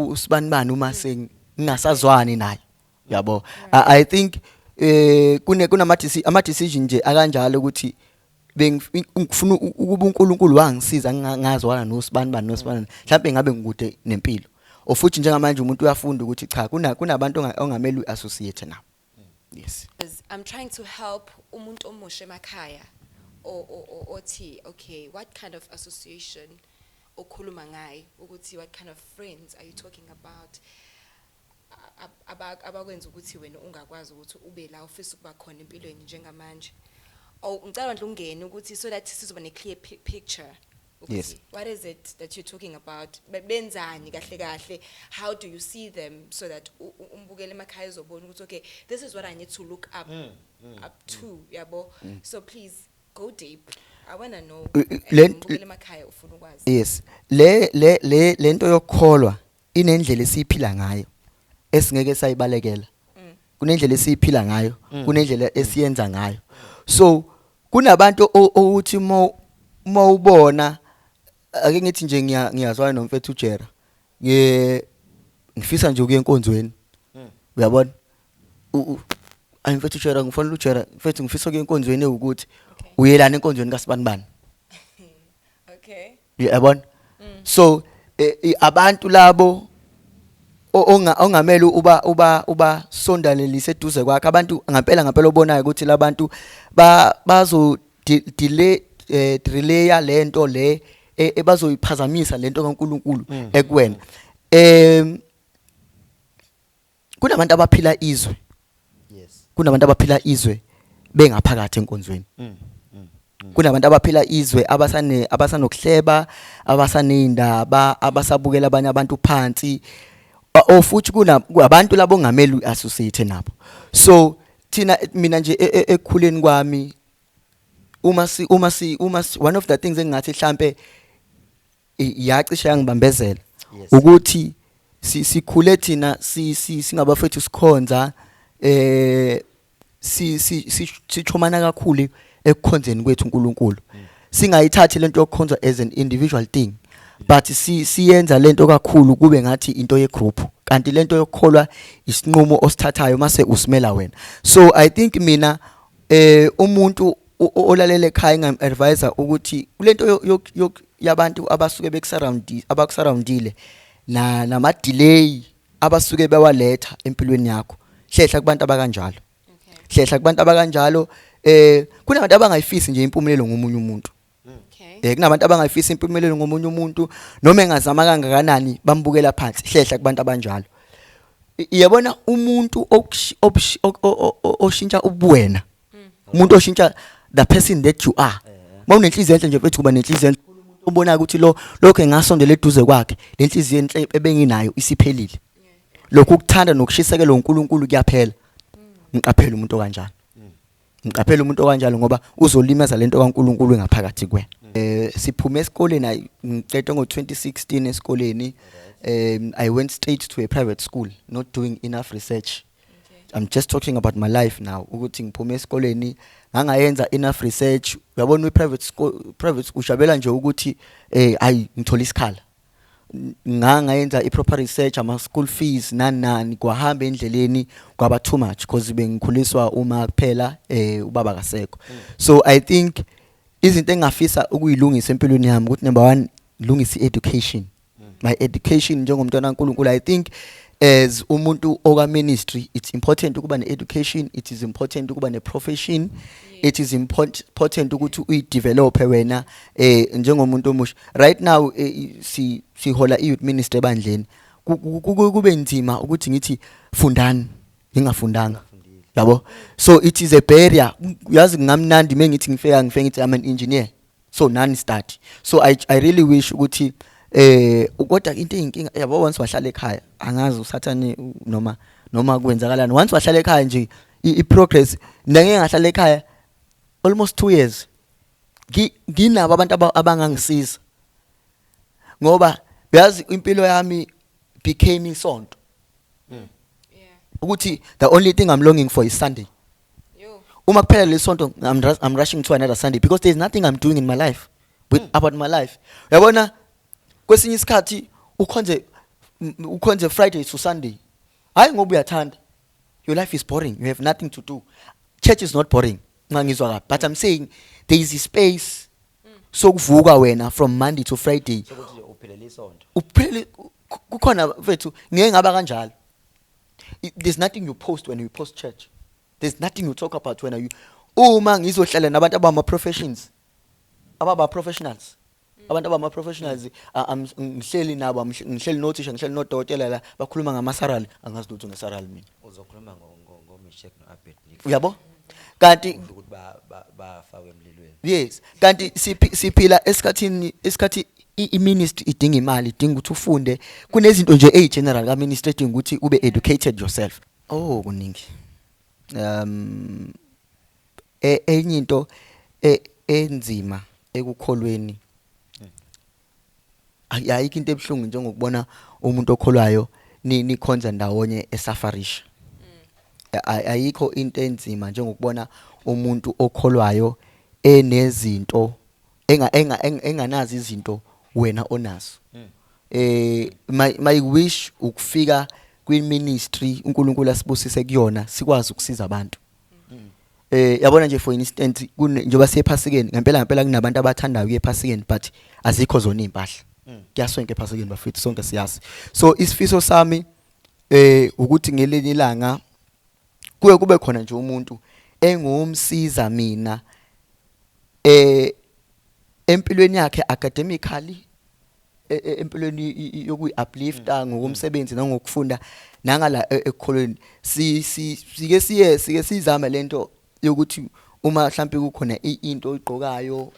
usibanibani uma sengingasazwani naye, yabo. I think kune kunama ama decision nje akanjalo ukuthi bengifuna ukuba uNkulunkulu wangisiza ngazwana nosibani nosibani, mhlawumbe ngabe ngikude nempilo. Ofuthi njengamanje umuntu uyafunda ukuthi cha, kunabantu ongamele uassociate nabo, yes. I'm trying to help umuntu omusha emakhaya othi, okay, what kind of association okhuluma ngayo, ukuthi what kind of friends are you talking about abakwenza ukuthi wena ungakwazi ukuthi ube la ufisa ukuba khona empilweni njengamanje? Oh, ngicela nje ungene ukuthi so that sizoba ne clear picture. Ukuthi what is it that you're talking about? Benzani kahle kahle? How do you see them, so that umbukeli emakhaya uzobona ukuthi, okay, this is what I need to look up to, yabo? So please go deep, I want to know. Umbukeli emakhaya ufuna ukwazi. Yes, le lento yokukholwa inendlela esiyiphila ngayo esingeke sayibalekela. Kunendlela esiyiphila ngayo, kunendlela esiyenza ngayo. So kunabantu ukuthi mo mawubona, ake ngithi nje ngiyazwana nomfethu uJera, ngifisa nje ukuya enkonzweni, uyabona? Ayi mfethu uJera, ngifonela uJera, mfethu, ngifisa ukuya enkonzweni ewukuthi. Uyelana enkonzweni kaSibanibani? Uyabona? So abantu labo ongamele uba sondalelise eduze kwakhe, abantu ngempela ngempela obonayo ukuthi labantu bazo delay, delaya lento le, bazoyiphazamisa lento kaNkuluNkulu ekuwena. Kunabantu abaphila izwe. Kunabantu abaphila izwe bengaphakathi enkonzweni. Kunabantu abaphila izwe abasanokuhleba, abasanezindaba, abasabukela abanye abantu phansi, o futhi kuna abantu labo ongamele uassociate nabo. So thina, mina nje, ekukhuleni kwami, uma si one of the things engingathi mhlambe yacishe yangibambezela ukuthi sikhule thina singabafethu sikhonza, si si sichomana kakhulu ekukhonzeni kwethu uNkulunkulu, singayithathi lento yokukhonza as an individual thing, but siyenza lento kakhulu kube ngathi into ye group, kanti lento yokukholwa isinqumo osithathayo mase usimela wena. So I think mina, umuntu olalela ekhaya, ngam advise ukuthi kulento yabantu abasuke bekusurround, abakusurroundile na nama delay abasuke bewaletha empilweni yakho, hlehla kubantu abakanjalo. Hlehla kubantu abakanjalo. Kunabantu abangayifisi nje impumelelo ngomunye umuntu. Kunabantu abangayifisi impumelelo ngomunye umuntu, noma engazama kangakanani bambukela phansi. Hlehla kubantu abanjalo. Iyabona umuntu oshintsha ubuwena, umuntu oshintsha the person that you are. Mawunenhliziyo enhle nje mfethu, kuba nenhliziyo enhle, umuntu obona ukuthi lo lokho engasondela eduze kwakhe, lenhliziyo enhle ebenginayo isiphelile, lokhu ukuthanda nokushisekela uNkulunkulu kuyaphela. Ngiqaphela umuntu okanjalo, ngiqaphela umuntu okanjalo, ngoba uzolimaza lento kaNkulunkulu engaphakathi kuwena. Siphume esikoleni, ngiqede ngo2016 esikoleni. I went straight to a private school, not doing enough research. I'm just talking about my life now, ukuthi ngiphume esikoleni ngangayenza enough research. Uyabona, i-private school, private ushabela nje ukuthi ayi, ngithola isikhala. Ngangayenza i-proper research, ama school fees nani nani, kwahamba endleleni kwaba too much because bengikhuliswa uma kuphela, ubaba kasekho. So I think izinto engafisa ukuyilungisa empilweni yami ukuthi number 1, lungisa i-education, my education njengomntwana kaNkulunkulu. I think as umuntu oka ministry, it's important ukuba ne-education, it is important ukuba ne-profession, it is important ukuthi uyidevelop wena njengomuntu omusha. Right now, si sihola i-youth ministry ebandleni. Kube nzima ukuthi ngithi fundani ngingafundanga, yabo? So it is a barrier. Uyazi, ngamnandi mengithi ngifika ngithi I'm an engineer, so nani start. So I really wish ukuthi kodwa into eyinkinga, yabo, once wahlala ekhaya, angazi usathane noma kwenzakalani, once wahlala ekhaya nje, i progress. Mina ngeke ngahlala ekhaya almost 2 years, nginabo abantu abangangisiza, ngoba uyazi impilo yami became isonto, ukuthi the only thing I'm longing for is Sunday. Yo. Uma kuphela lesonto, I'm rushing to another Sunday because there's nothing I'm doing in my life, with about my life. Uyabona, kwesinye isikhathi ukhonze Friday to Sunday, hayi ngoba uyathanda, your life is boring, you have nothing to do. Church is not boring, ngangizwa kabi, but I'm saying there is a space sokuvuka wena from Monday to Friday. Sokuthi nje uphilela isonto. Uphele kukhona mfethu, ngeke ngaba kanjalo. There's nothing you post when you post church, there's nothing you talk about when you, uma ngizohlala nabantu abama professions, ababa professionals, abantu abama professionals, ngihleli nabo, ngihleli nothisha, ngihleli nodokotela, la bakhuluma ngama salary, angazi lutho ngesalary mina. Uzokhuluma ngo Meshach no Abednego. Uyabo? Kanti ukuthi bafakwe emlilweni. Yes, kanti siphila esikhathini, isikhathi i-ministry idinga imali, idinga ukuthi ufunde. Kunezinto nje eyi-general ka-ministry edinga ukuthi ube educated yourself. Oh, kuningi. Enye into enzima ekukholweni, ayikho into ebuhlungu njengokubona umuntu okholwayo nikhonza ndawonye esufferisha. Ayikho into enzima njengokubona umuntu okholwayo enezinto enganazi izinto wena onazo. My wish ukufika kwi-ministry uNkulunkulu asibusise kuyona, sikwazi ukusiza abantu. Yabona nje, for instance, njengoba siye ephasikeni, ngempela ngempela kunabantu abathandayo ukuya ephasikeni, but azikho zona impahla. Kuyaswenka ephasikeni, bafethu, sonke siyazi. So isifiso sami ukuthi ngelinye ilanga kuye kube khona nje umuntu engumsiza mina empilweni yakhe academically, empilweni yokuyi-uplifta ngokomsebenzi nangokufunda nangala ekukholweni. Si si sike siye sike sizame lento yokuthi uma mhlambe kukhona into oyigqokayo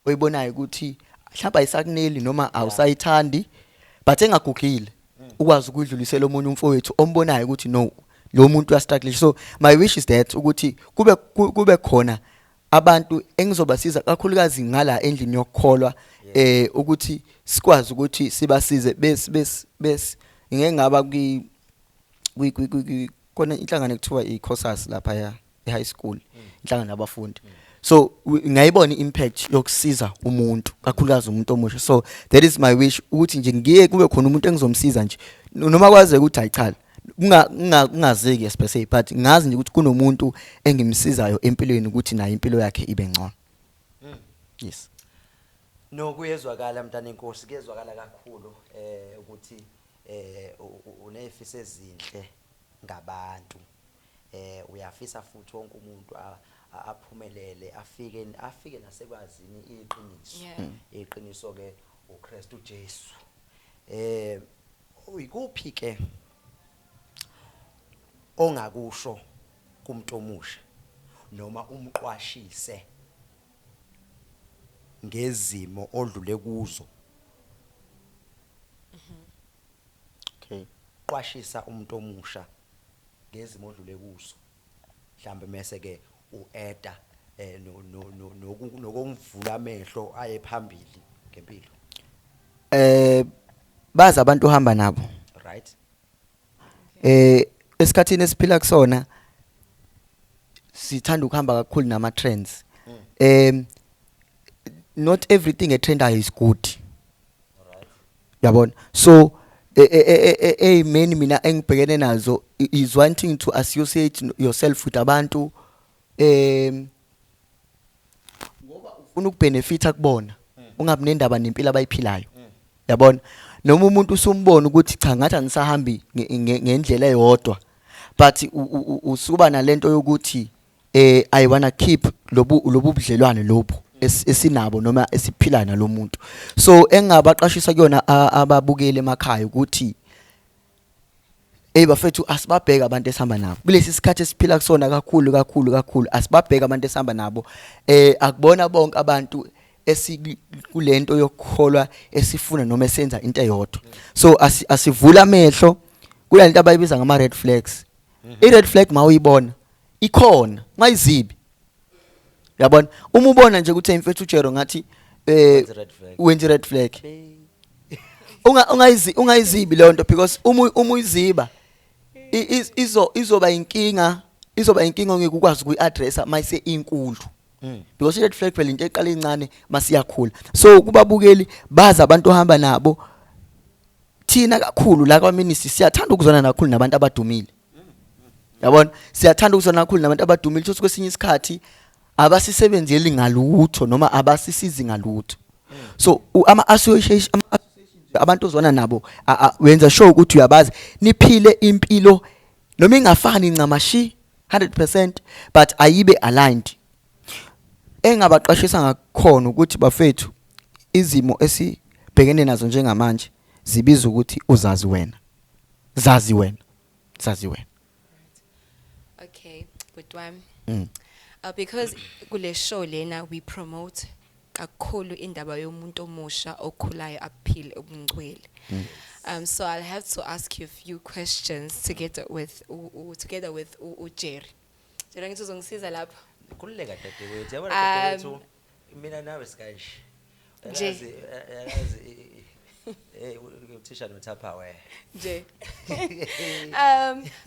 oyibonayo ukuthi mhlawumbe ayisakuneli noma awusayithandi, but engagugile, ukwazi ukudlulisela omunye umfowethu ombonayo ukuthi no, lo muntu uyastruggle. So my wish is that ukuthi kube khona abantu engizobasiza, kakhulukazi ngala endlini yokukholwa, ukuthi sikwazi ukuthi sibasize bes bes bes ngeke ngaba kwi kona inhlangano ekuthiwa i-COSAS lapha ya e-high school, inhlangano yabafundi. So ngayibona i-impact yokusiza umuntu, kakhulukazi umuntu omusha. So that is my wish, ukuthi nje ngiye kube khona umuntu engizomsiza nje, noma kwazeke ukuthi hayi cha, kungazeki yes per se, but ngazi nje ukuthi kunomuntu engimsizayo empilweni ukuthi naye impilo yakhe ibe ngcono. Yes. No, kuyezwakala, mntana enkosi, kuyezwakala kakhulu ukuthi unezifiso ezinhle ngabantu. Uyafisa futhi wonke umuntu aphumelele, afike nasekwazini iqiniso. Iqiniso ke uKristu Jesu. Uyikuphi ke ongakusho kumuntu omusha noma umqwashise ngezimo odlule kuzo? Okay. Qwashisa umuntu omusha ngezimo odlule kuzo, mhlambe mase ke ueda no no no nokumvula amehlo aye phambili ngempilo. Bazi abantu ohamba nabo. Esikhathini esiphila kusona sithanda ukuhamba kakhulu nama trends. Not everything etrendayo is good. Yabona, so eyimeni mina engibhekene nazo is wanting to associate yourself with abantu ngoba ufuna ukubenefita kubona, ungabi nendaba nempilo abayiphilayo. Yabona, noma umuntu usumbona ukuthi cha, ngathi anisahambi ngendlela eyodwa, but usuba nalento yokuthi I wanna keep lobu budlelwane lobu esinabo noma esiphila nalomuntu. So engabaqashisa kuyona ababukeli emakhaya ukuthi, hey bafethu, asibabheka abantu esihamba nabo kulesi sikhathi esiphila kusona, kakhulu kakhulu kakhulu. Asibabheka abantu esihamba nabo. Akubona bonke abantu esikulento yokukholwa esifuna noma esenza into eyodwa. So asivula amehlo kulento abayibiza ngama red flags. I red flag mawuyibona ikhona, ungayizibi. Yabona, uma ubona nje ukuthi mfethu uJero ngathi Wenza red flag. Wenza red flag, ungayizibi leyo nto, because uma uyiziba izoba inkinga, izoba inkinga ongeke ukwazi ukuyi-addressa mayise inkulu, because i-red flag phela into eqala incane masiyakhula. So kubabukeli, bazi abantu ohamba nabo. Thina kakhulu la kwa-ministry siyathanda ukuzwana kakhulu nabantu abadumile. Yabona, siyathanda ukuzwana kakhulu nabantu abadumile, futhi kwesinye isikhathi abasisebenzeli ngalutho noma abasisizi ngalutho. So ama-associations, abantu ozwana nabo, wenza sure ukuthi uyabazi, niphile impilo noma ingafani ncamashi 100%, but ayibe aligned. Engabaqashisa ngakhona ukuthi, bafethu, izimo esibhekene nazo njengamanje zibiza ukuthi uzazi wena, zazi wena, zazi wena. Okay, bhuti wami. Because kule show lena we promote kakhulu indaba yomuntu omusha okhulayo aphile ubungcwele. So I'll have to ask you a few questions together with uJerry. Jerry, ngithi uzongisiza lapho. Khululeka dadewethu, yabona dadewethu, mina nawe sikanje. Nje. Yazi, uthisha noTupperware. Nje.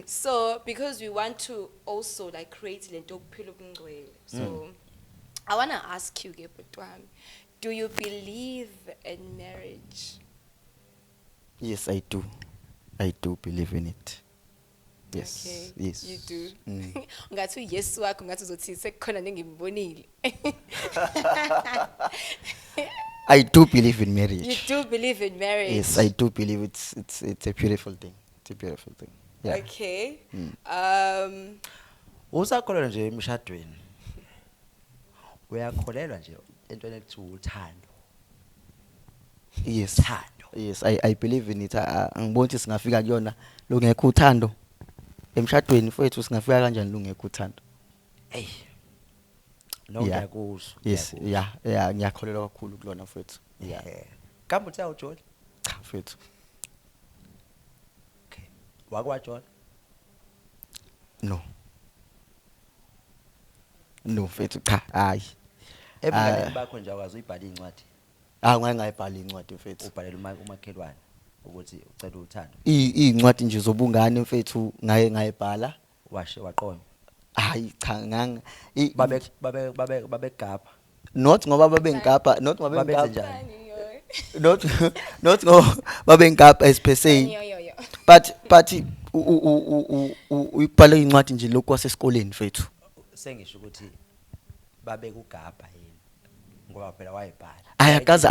So because we want to also like create lento yokuphila ubungcwele. So I want to ask you ke, bhuti wami, do you believe in marriage? Yes, I do. I do believe in it. Yes. Okay. Yes. You do. Mm. Ngathi uYesu wakho ngathi uzothi sekukhona nengimbonile. I do believe in marriage. You do believe in marriage. Yes, I do believe it's a beautiful thing. It's a beautiful thing. Yeah. Okay. Usakholelwa nje emshadweni? Uyakholelwa nje entweni ekuthiwa uthando? Yes. Uthando. Yes, I believe in it. Angiboni ukuthi singafika kuyona lungekho uthando. Emshadweni mfowethu, singafika kanjani lungekho uthando? Ey. No, Yeah. ngiyakuzwa. Yes, Ngiyakuzwa. yeah, ngiyakholelwa kakhulu kulona mfowethu. Yeah. Kambe uthe awujoli? Cha mfowethu. Okay. Wakwajola? No. No mfethu, cha, hayi. Ebunganeni Ah. bakho nje akwazi uyibhala incwadi? Ah, ngake ngayibhala incwadi mfethu. Ubhalela umakhelwane ukuthi ucela uthando. Iy'ncwadi nje zobungane mfethu ngaye ngayibhala. Washe waqonywa? Hayi cha, Babe babegapha. Not ngoba babengigapha, not ngoba Babenze bengigapha. njani? Not ngoba babengigapha as per se. Yo. But uyibhala incwadi nje lokhu kwasesikoleni mfethu. Sengisho ukuthi babekugapha yini? Ngoba phela wayibhala. Hayi, akaze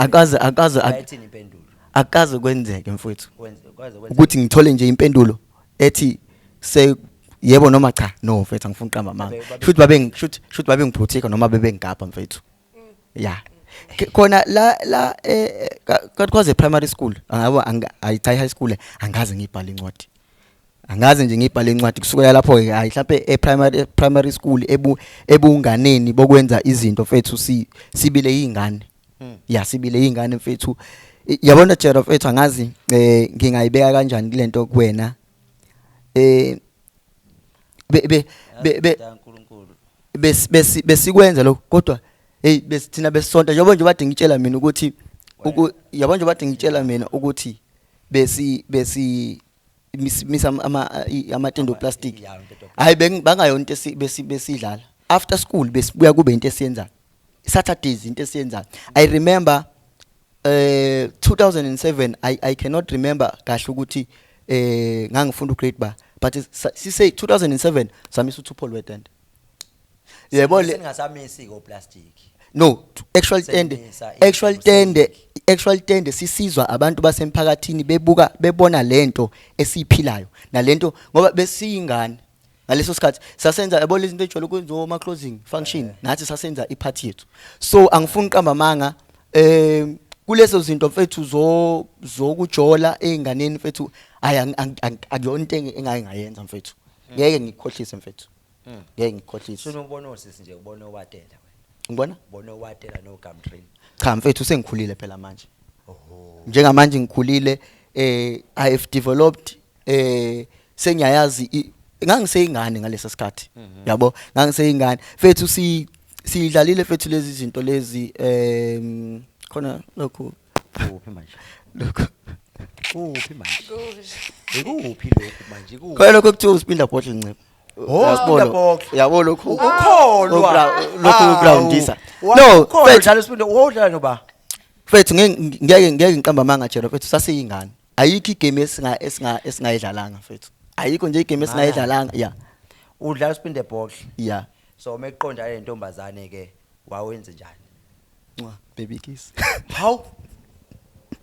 Bayithini impendulo? Akaze kwenzeke mfethu. Wenze kwaze kwenzeka. Ukuthi ngithole nje impendulo ethi se yebo noma cha, no mfethu, angifuni uqamba amanga. Shoot babengiprotecta noma bebengigapha mfethu. Yeah, khona la kwaze primary school angabo, ayi cha, high school angaze ngibhale incwadi, angaze nje ngibhale incwadi kusukela lapho ke. Hayi, mhlambe e primary school ebunganeni bokwenza izinto mfethu, si sibile izingane. Ya, sibile izingane mfethu. Yabona Jero mfethu, angazi ngingayibeka kanjani kulento kuwena, be be be be uNkulunkulu. Besikwenza lokho kodwa hey, besithina besonta njengoba nje bade ngitshela mina ukuthi yabo nje bade ngitshela mina ukuthi besi misa amatende plastic. Ya, amatende. Hayi, bangayona into besidlala after school, besibuya kube into esiyenzayo Saturdays, into esiyenzayo. I remember 2007, I cannot remember kahle ukuthi ngangifunda ugrade ba, but sise 2007 samisa u2 pole wetende, yebo le. Sengasamisi ko plastic. No, actual tende. Sebenzisa Actual igama. Tende, actual tende, sisizwa abantu basemphakathini bebuka, bebona lento esiyiphilayo nalento, ngoba besiyingane ngaleso sikhathi sasenza, yabo, lezi zinto ejwayele ukwenziwa ama closing function, nathi sasenza iphathi yethu. So angifuni uqamba amanga, kulezo zinto mfethu zo zokujola einganeni mfethu, hayi, akuyona into engake ngayenza mfethu. Ngeke ngikukhohlise mfethu, ngeke ngikukhohlise. Sifuna ubona osisi nje, ubona owatela wena? Ngibona? Ubona owatela no Gumtree? Cha mfethu, sengikhulile phela manje. Oho. Njengamanje ngikhulile, I have developed, sengiyayazi. Ngangiseyingane ngalesa sikhathi, yabo, ngangiseyingane mfethu. Si sidlalile mfethu lezi zinto lezi, khona lokhu. Kuphi manje? Lokhu. Kuphi manje? Gosh. Ikuphi lokhu manje? Ikuphi? Khona lokhu kuthiwa uspinda bottle, ncebo. Oh, Uyasibona? spinda bottle. Yabo lokhu. Ukholwa. Lokhu groundisa, no. Ukholwa. Mfethu. Dlala uspinda, wodlala noba? Mfethu, ngeke ngiqamba amanga Jero mfethu, saseyingane, ayikho igame esingayidlalanga mfethu, ayikho nje igame esingayidlalanga, yeah. Udlala uspinda bottle. Yeah. So meqonda le ntombazane ke, wawenze njani? Mwah, baby kiss. How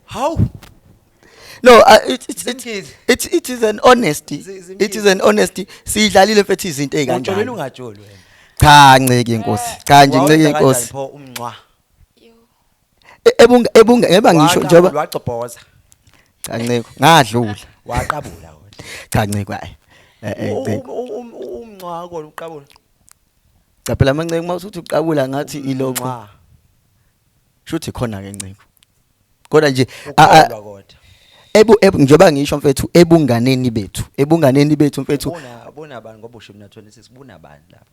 how No, it Zimkhize. it is an honesty. Zimkhize. It is an honesty, siyidlalile mfethu izinto Ujolele ezikanjalo. ungajoli wena? Cha, nceke inkosi, cha nje, nceke Wawenza kanjani inkosi. pho umncwa? Yo. Ebunga ngeba ngisho njengoba Wacobhoza? Cha nceko, ngadlula. Waqabula wena? Cha nceko, hayi, nceko. Umncwa kona uqabula? Cha phela amanceko uma usuthi uqabula ngathi ilokho. Nxa. Shuthi khona ke nceko. Kodwa nje Ukholwa kodwa. Ebu njengoba ngisho mfethu, ebunganeni bethu mfethu. Bunabani ngoba usho mina 26, bunabani lapha?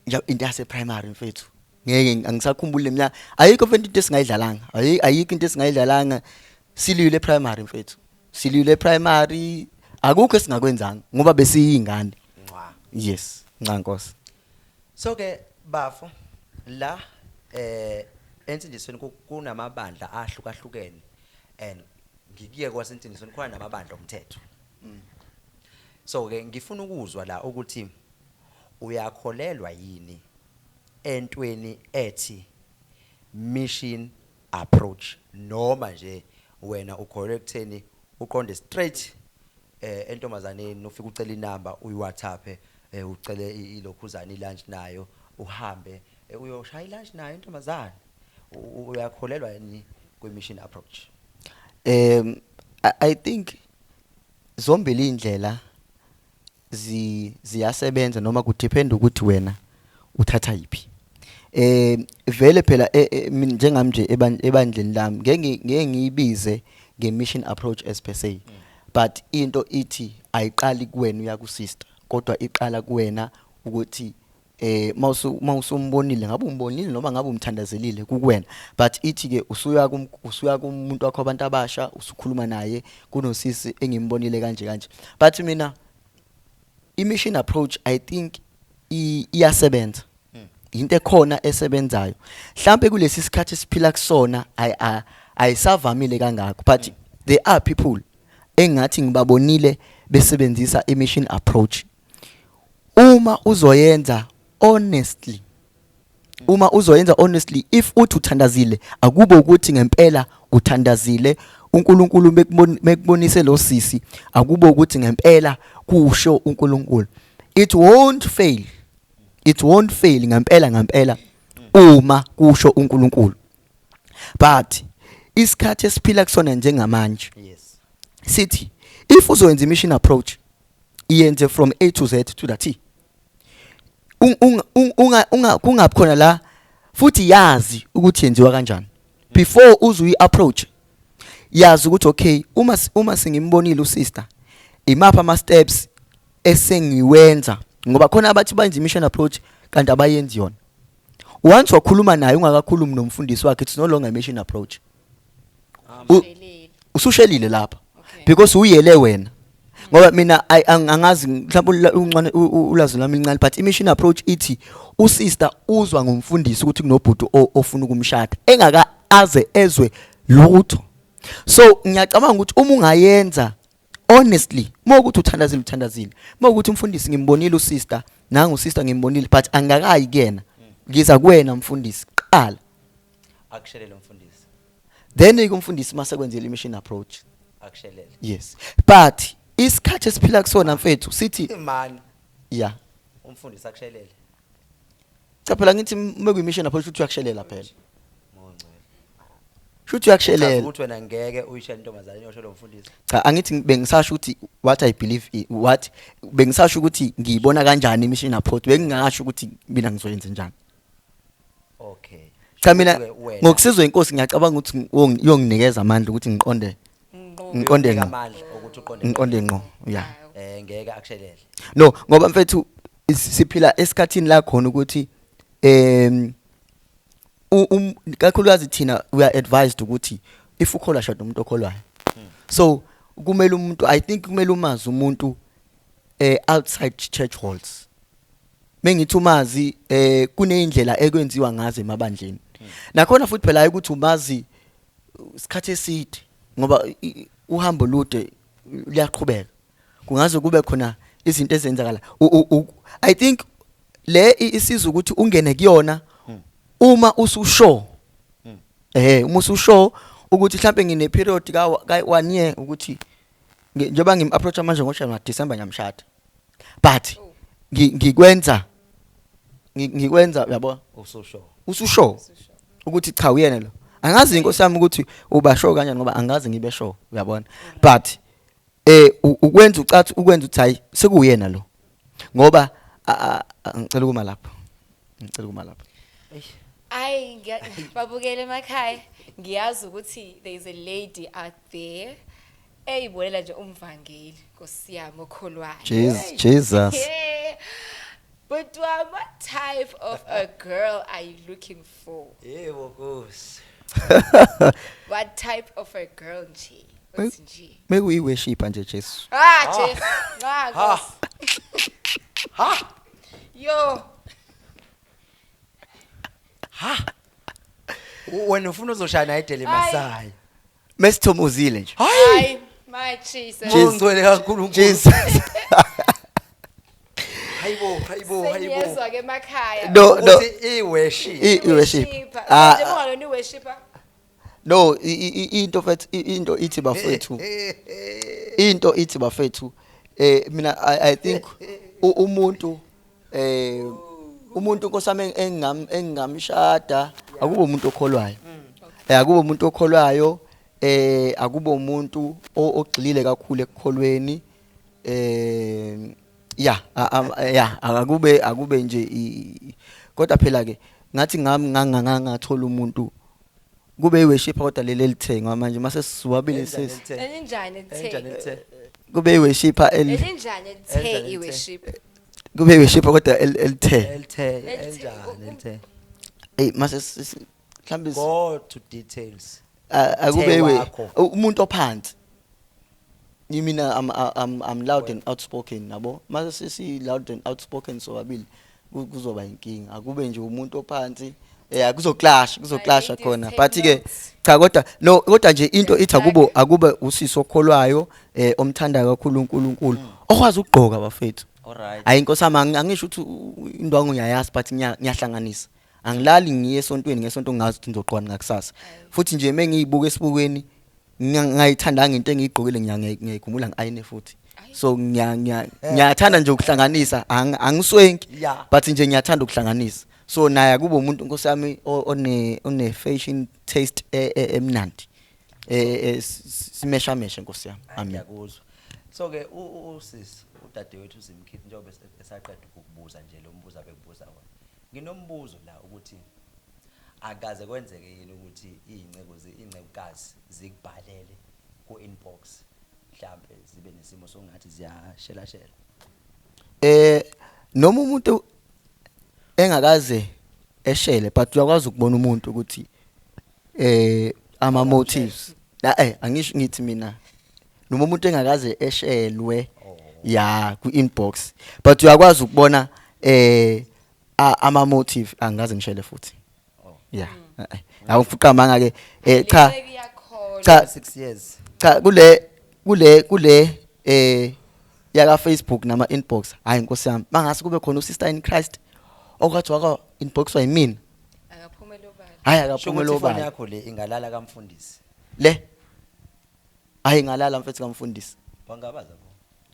Nje into yase primary mfethu, ngeke angisakhumbuli leminyaka. Ayikho mfethu into esingayidlalanga, ayikho into esingayidlalanga. Silile primary mfethu, silile primary, akukho esingakwenzanga ngoba besiyingane. Nxa. Yes, nca nkosi. So ke bafo la ensindisweni kunamabandla ahlukahlukene and ngikuye kwasensindisweni khona namabandla omthetho. So ke ngifuna ukuzwa la ukuthi uyakholelwa yini entweni ethi mission approach, noma nje wena ukholelwa ekutheni uqonde straight entombazaneni, ufika ucela inamba, uyiWhatsApp, ucele ilokhuzana ilunch nayo, uhambe uyoshaya ilunch nayo intombazane? Uyakholelwa yini kwi-mission approach? I think zombili indlela ziyasebenza noma kudepend ukuthi wena uthatha yipi. Vele phela mina njengami nje ebandleni lami ngeke ngiyibize nge-mission approach as per se, but into ithi ayiqali kuwena uya ku sister, kodwa iqala kuwena ukuthi mawusumbonile, ngabe umbonile noma ngabe umthandazelile, kukuwena. But ithi ke usuya kumuntu wakho abantu abasha, usukhuluma naye, kunosisi engimbonile kanje kanje. But mina i-mission approach, I think iyasebenza, into ekhona esebenzayo. Mhlambe kulesi sikhathi esiphila kusona ayisavamile kangakho, but there are people engathi ngibabonile besebenzisa i-mission approach. Uma uzoyenza honestly, uma uzoyenza honestly, if uthi uthandazile, akube ukuthi ngempela uthandazile, uNkulunkulu mekubonise lo sisi, akube ukuthi ngempela kusho uNkulunkulu, it won't fail, it won't fail ngempela ngempela uma kusho uNkulunkulu. But isikhathi esiphila kusona njengamanje sithi if uzoyenza i-mission approach, iyenze from A to Z to the T. Unga kungabi khona la futhi. Yazi ukuthi yenziwa kanjani before uze uyi-approach. Yazi ukuthi okay, uma sengimbonile usister, imaphi ama steps esengiwenza, ngoba khona abathi benza i-mission approach kanti abayenzi yona. Once wakhuluma naye ungakakhulumi nomfundisi wakhe, it's no longer a mission approach. Ushelile. Usushelile lapha because uyele wena. Ngoba mina angazi mhlawumbe uncane ulwazi lwami lincane, but i-mission approach ithi usister uzwa ngomfundisi ukuthi kunobhuti ofuna ukumshada engaka aze ezwe lutho. So ngiyacabanga ukuthi uma ungayenza honestly, uma ukuthi uthandazile, uthandazile, uma ukuthi umfundisi ngimbonile usister, nangu usister ngimbonile, but angakayi kuyena, ngiza kuwena mfundisi qala. Akushelele umfundisi. Then ke umfundisi mase kwenzela i-mission approach. Akushelele. Yes, but isikhathi esiphila kusona mfethu sithi man yeah. Umfundisi akushelele. Cha phela ngithi mekuyi-mission approach uthi uyakushelela phela. Mongcwele. Shuthi Chaza uyakushelela. Ukuthi wena ngeke uyishele intombazane, iyosho lo mfundisi. Cha, angithi bengisasho ukuthi what I believe what bengisasho ukuthi ngiyibona kanjani i-mission approach, bengingasho ukuthi mina ngizoyenza njani. Okay. Cha, mina Shuthi-ke wena ngokusizwa inkosi ngiyacabanga ukuthi uyonginikeza amandla ukuthi ngiqonde Ngqo. ngiqonde uyokunika ngqo. Amandla ukuthi uqonde. Ngiqonde ngqo, yeah. Ngeke akushelele. No, ngoba mfethu siphila esikhathini la khona ukuthi kakhulukazi thina we are advised ukuthi if ukholwa, shada umuntu okholwayo. So kumele umuntu, I think kumele umazi umuntu outside church halls. Mengithi umazi, kuneyindlela ekwenziwa ngazo emabandleni nakhona futhi phela, hayi ukuthi umazi isikhathi eside, ngoba uhambo lude, luyaqhubeka, kungaze kube khona izinto ezenzakala. I think le isiza ukuthi ungene kuyona uma ususure, uma ususure ukuthi mhlambe ngine period ka 1 year ukuthi njengoba ngim approach manje ngoJanuary, December ngiyamshada, but ngikwenza uyabo. Ususho. Ususure ukuthi cha, uyena lo. Angazi inkosi yami ukuthi uba sure kanjani, ngoba angazi ngibe sure, uyabona, but ukwenza ucathi ukwenza uthi hayi, sekuyena lo, ngoba ngicela ukuma lapho. Ngicela kuma lapha. Ayi, babukele emakhaya, ngiyazi ukuthi there is a lady out there eyibonela nje umvangeli, Nkosi yami, okholwayo. Jesus, Jesus. Yeah. But what type of a girl are you looking for? Yebo Nkosi. What type of a girl nje? Uthi nje. Mekuyi-worshipper nje, Jesu. Ah, Jesu. Ah, Ha. Nkosi. Ha. Yo. Ha. Wena ufuna uzoshaya naye idele Hayi. Masai. Mesithomozile nje. Hayi. Hayi, my Jesus. Jesus. Ongcwele kakhulu. Jesus. Hayibo, hayibo, hayibo. Sengiyezwa ke emakhaya. No, no. Uthi i-worship. I-worship. I-worshipper. Ah, Njengoba ungalona i-worshipper. No, into mfethu, into ithi bafethu, into ithi bafethu, mina I think umuntu nkosami engamshada akube umuntu okholwayo. Akube umuntu okholwayo, akube umuntu ogxilile kakhulu ekukholweni. Ya, akube nje kodwa phela ke ngathi ngami ngangathola umuntu kube i-worshipper, kodwa leli elithenga manje mase siwabile sesi Elinjani Enjani elithe? elithe? Kube i-worshipper eli Elinjani elithe Elinjani elithe? i-worship? Kube i-worshipper kodwa elithe. Elithe. Elithe. Enjani elithe? Hey, mase mhlambe Go to details. Akube The wakho. umuntu ophansi. Mina I'm loud and outspoken, yabo. Mase sisi loud and outspoken sobabili, kuzoba inkinga. Akube nje umuntu ophansi, kuzoclash, kuzoclasha Ladies, khona. take But ke notes. cha, kodwa no, kodwa nje into ithi akubo Exactly. akube usisi okholwayo, omthanda kakhulu uNkulunkulu, okwazi ukugqoka, bafethu. Alright. Hayi inkosi yami, angisho ukuthi indwangu ngiyayazi, but ngiyahlanganisa. Angilali ngiye esontweni ngesonto ngazi ukuthi ngizogqoka ngakusasa. Futhi nje mengiyibuka esibukweni, ngayithandanga into engiyigqokile, ngiyayigumula, ngi-ayine futhi. So ngiyathanda nje ukuhlanganisa, angiswenki, but nje ngiyathanda ukuhlanganisa. So naye akube umuntu, nkosi yami, one fashion taste emnandi, simesha mesha, nkosi yami. Amen. Ngiyakuzwa. So ke usisi udadewethu uZimkhithi, njengoba esaqeda ukukubuza nje lo mbuzo abekubuza wona, nginombuzo la ukuthi akaze kwenzeke yini ukuthi iy'nceku iy'ncekukazi zikubhalele ku-inbox, mhlampe zibe nesimo songathi ziyashelashela? Noma umuntu engakaze eshele, but uyakwazi ukubona umuntu ukuthi ama motives la. Angisho ngithi mina noma umuntu engakaze eshelwe ya ku inbox, but uyakwazi ukubona ama motive. Angaze ngishele futhi. Yeah, awufuqa manga ke, cha. Le iyakholwa. Cha. 6 years. Cha, kule yaka Facebook nama inbox, hayi inkosi yami, mangase kube khona usister in Christ okwathi waka inbox wayimina. Akaphumela obala. Hayi, Sho akaphumela ukuthi ifoni obala. yakho le ingalala kamfundisi? Le, hayi, ingalala mfethu kamfundisi. Wangabaza bo.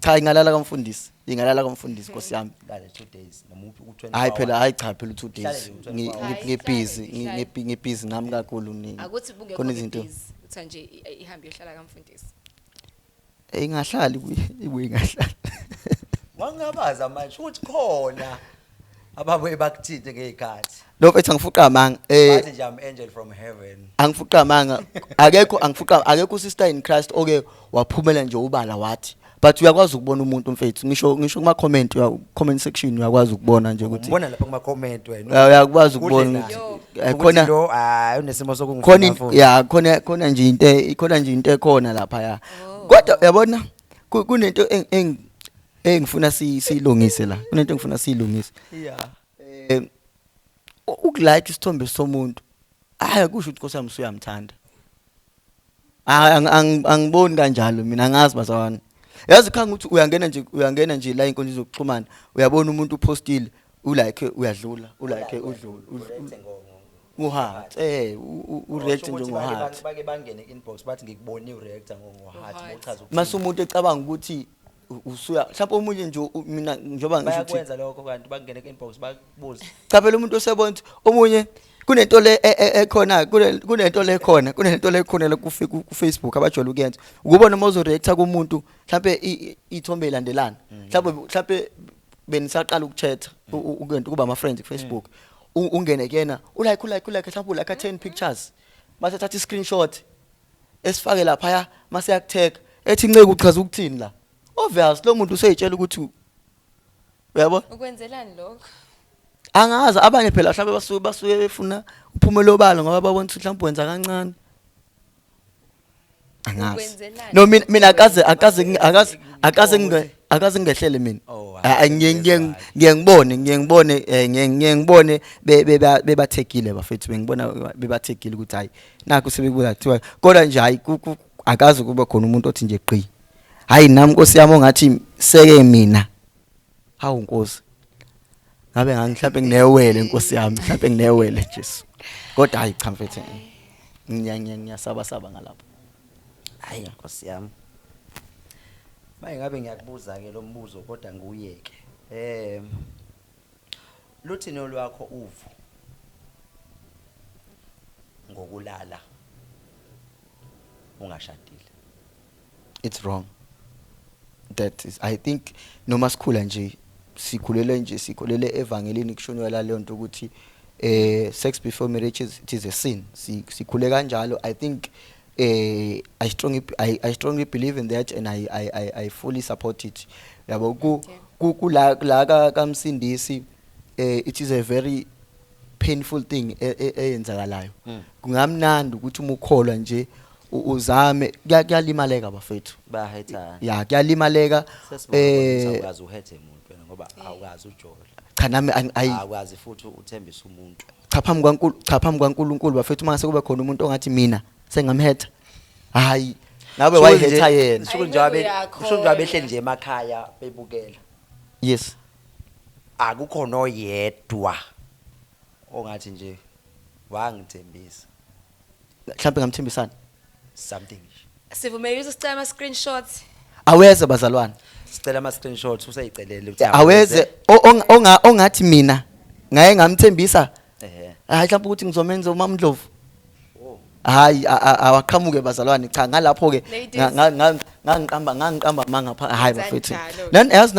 Cha, ingalala kamfundisi, ingalala kamfundisi, nkosi yami. Lale 2 days noma uphi u24 Hayi phela, hayi cha phela, u2 Ihlale days. nje u24 hours. Ngibusy. Ihlale. Ngibusy nami kakhulu ni Akuthi bungekho khona izinto. busy. Uthi nje ihambe iyohlala kamfundisi. Ingahlali ibuye, ibuye ingahlali. Wangabaza manje ukuthi khona ababuye bakuthinte ngezikhathi. No mfethu, angifuqa amanga. Bathi nje, "I'm angel from heaven." Angifuqa amanga, akekho, angifuqa, akekho sister in Christ oke waphumela nje ubala wathi, but uyakwazi ukubona umuntu mfethu, ngisho kuma comment, comment section uyakwazi ukubona nje ukuthi Ubona lapha kuma comment wena. Uyakwazi ukubona Kuhle ukuthi la. Ukuthi khona lo hayi unesimo khona sokungifuna futhi. Ya, khona nje into ekhona lapha ya. Kodwa uyabona kunento engifuna siyilungise la, kunento engifuna siyilungise. Ukulike isithombe somuntu, hayi, kusho ukuthi nkosi yami usuyamthanda. Hayi, angiboni kanjalo mina, angazi bazalwane. Yazi khanga ukuthi uyangena nje la inkundla zokuxhumana, uyabona umuntu upostile, ulike, uyadlula, ulike, udlula. Ureacte Ngoheart, ureact nje ngoheart. Bake bangene inbox bathi, "Ngikubone ureacta ngoheart." Ngoheart. Uchaza ukuthini? Mase umuntu ecabanga ukuthi usuya mhlawumbe omunye nje mina njengoba ngisho ukuthi Bayakwenza lokho kanti, bangene ku-inbox bakubuze. Cha phela, umuntu osebona ukuthi omunye kunento le ekhona, kunento le khona ku Facebook abajwayele ukuyenza, ukubona uma uzoreacta kumuntu mhlambe ithombe ilandelana, mhlambe benisaqala ukuchatha, ukuyento kuba ama friends ku Facebook. Ungene kuyena, ulike ulike ulike, mhlawumbe ulike 10 pictures, mase thatha i-screenshot esifake laphaya, mase yakutag, ethi, "Nceke, uchaza ukuthini la?" Obvious, lo muntu useyitshela ukuthi, uyabo. Ukwenzelani lokho? Angazi, abanye phela mhlawumbe basuke befuna uphumele obala ngoba babona ukuthi mhlawumbe wenza kancane, angazi. Ukwenzelani? No, mina akaze ngehlele mina. Oh, Ah, ah, ngiye ngibone bebathekile bafethu, bengibona bebathekile ukuthi hayi, nakho sebekubuza kuthiwa, kodwa nje hayi, akaze kube khona umuntu othi nje qhi, hayi nami Nkosi yami, ongathi seke mina, hawu Nkosi, ngabe ngangihlambe nginewele, Nkosi yami, mhlawumbe nginewele, Jesu, kodwa hayi cha mfethu, ngiyasaba saba ngalapho. Hayi Nkosi yami, maye ngabe ngiyakubuza ke lo mbuzo, kodwa ngiyeke. Luthini olwakho uvo ngokulala ungashadile? It's wrong. That is, I think noma sikhula nje, sikhulele nje, sikhulele evangelini, kushoniwe la leyo nto ukuthi sex before marriage is, it is a sin. Sikhule kanjalo. I think I strongly believe in that and I fully support it, yabo. Ku kula la kaMsindisi, it is a very painful thing eyenzakalayo. Kungamnandi ukuthi uma ukholwa nje uzame, kuyalimaleka bafethu. Bahethana. Ya, kuyalimaleka. Awukazi uhethe umuntu wena ngoba awukazi ujola. Cha, nami ayi. Awukazi futhi uthembisa umuntu. Cha, phambi kwaNkulu, cha, phambi kwaNkulunkulu bafethu, mase kube khona umuntu ongathi mina sengamhetha, hayi, ngabe wayihetha yena. Shuku nje abe Uyakhona. Shuku nje abehleli nje emakhaya bebukela. Yes. Akukho noyedwa ongathi nje wangithembisa Mhlawumbe ngamthembisana something nje. Sivumelekile ukuthi sicela ama-screenshots? Aweze bazalwane. Sicela ama screenshots, useyicelele ukuthi Aweze ongathi mina ngaye ngamthembisa, hayi, mhlawumbe ukuthi ngizomenza uMamndlovu. Oh. Hayi, awaqhamuke bazalwane. Cha, ngalapho ke Ladies. ngangiqamba manga pha, hayi bafethu. Kanjalo. Yazi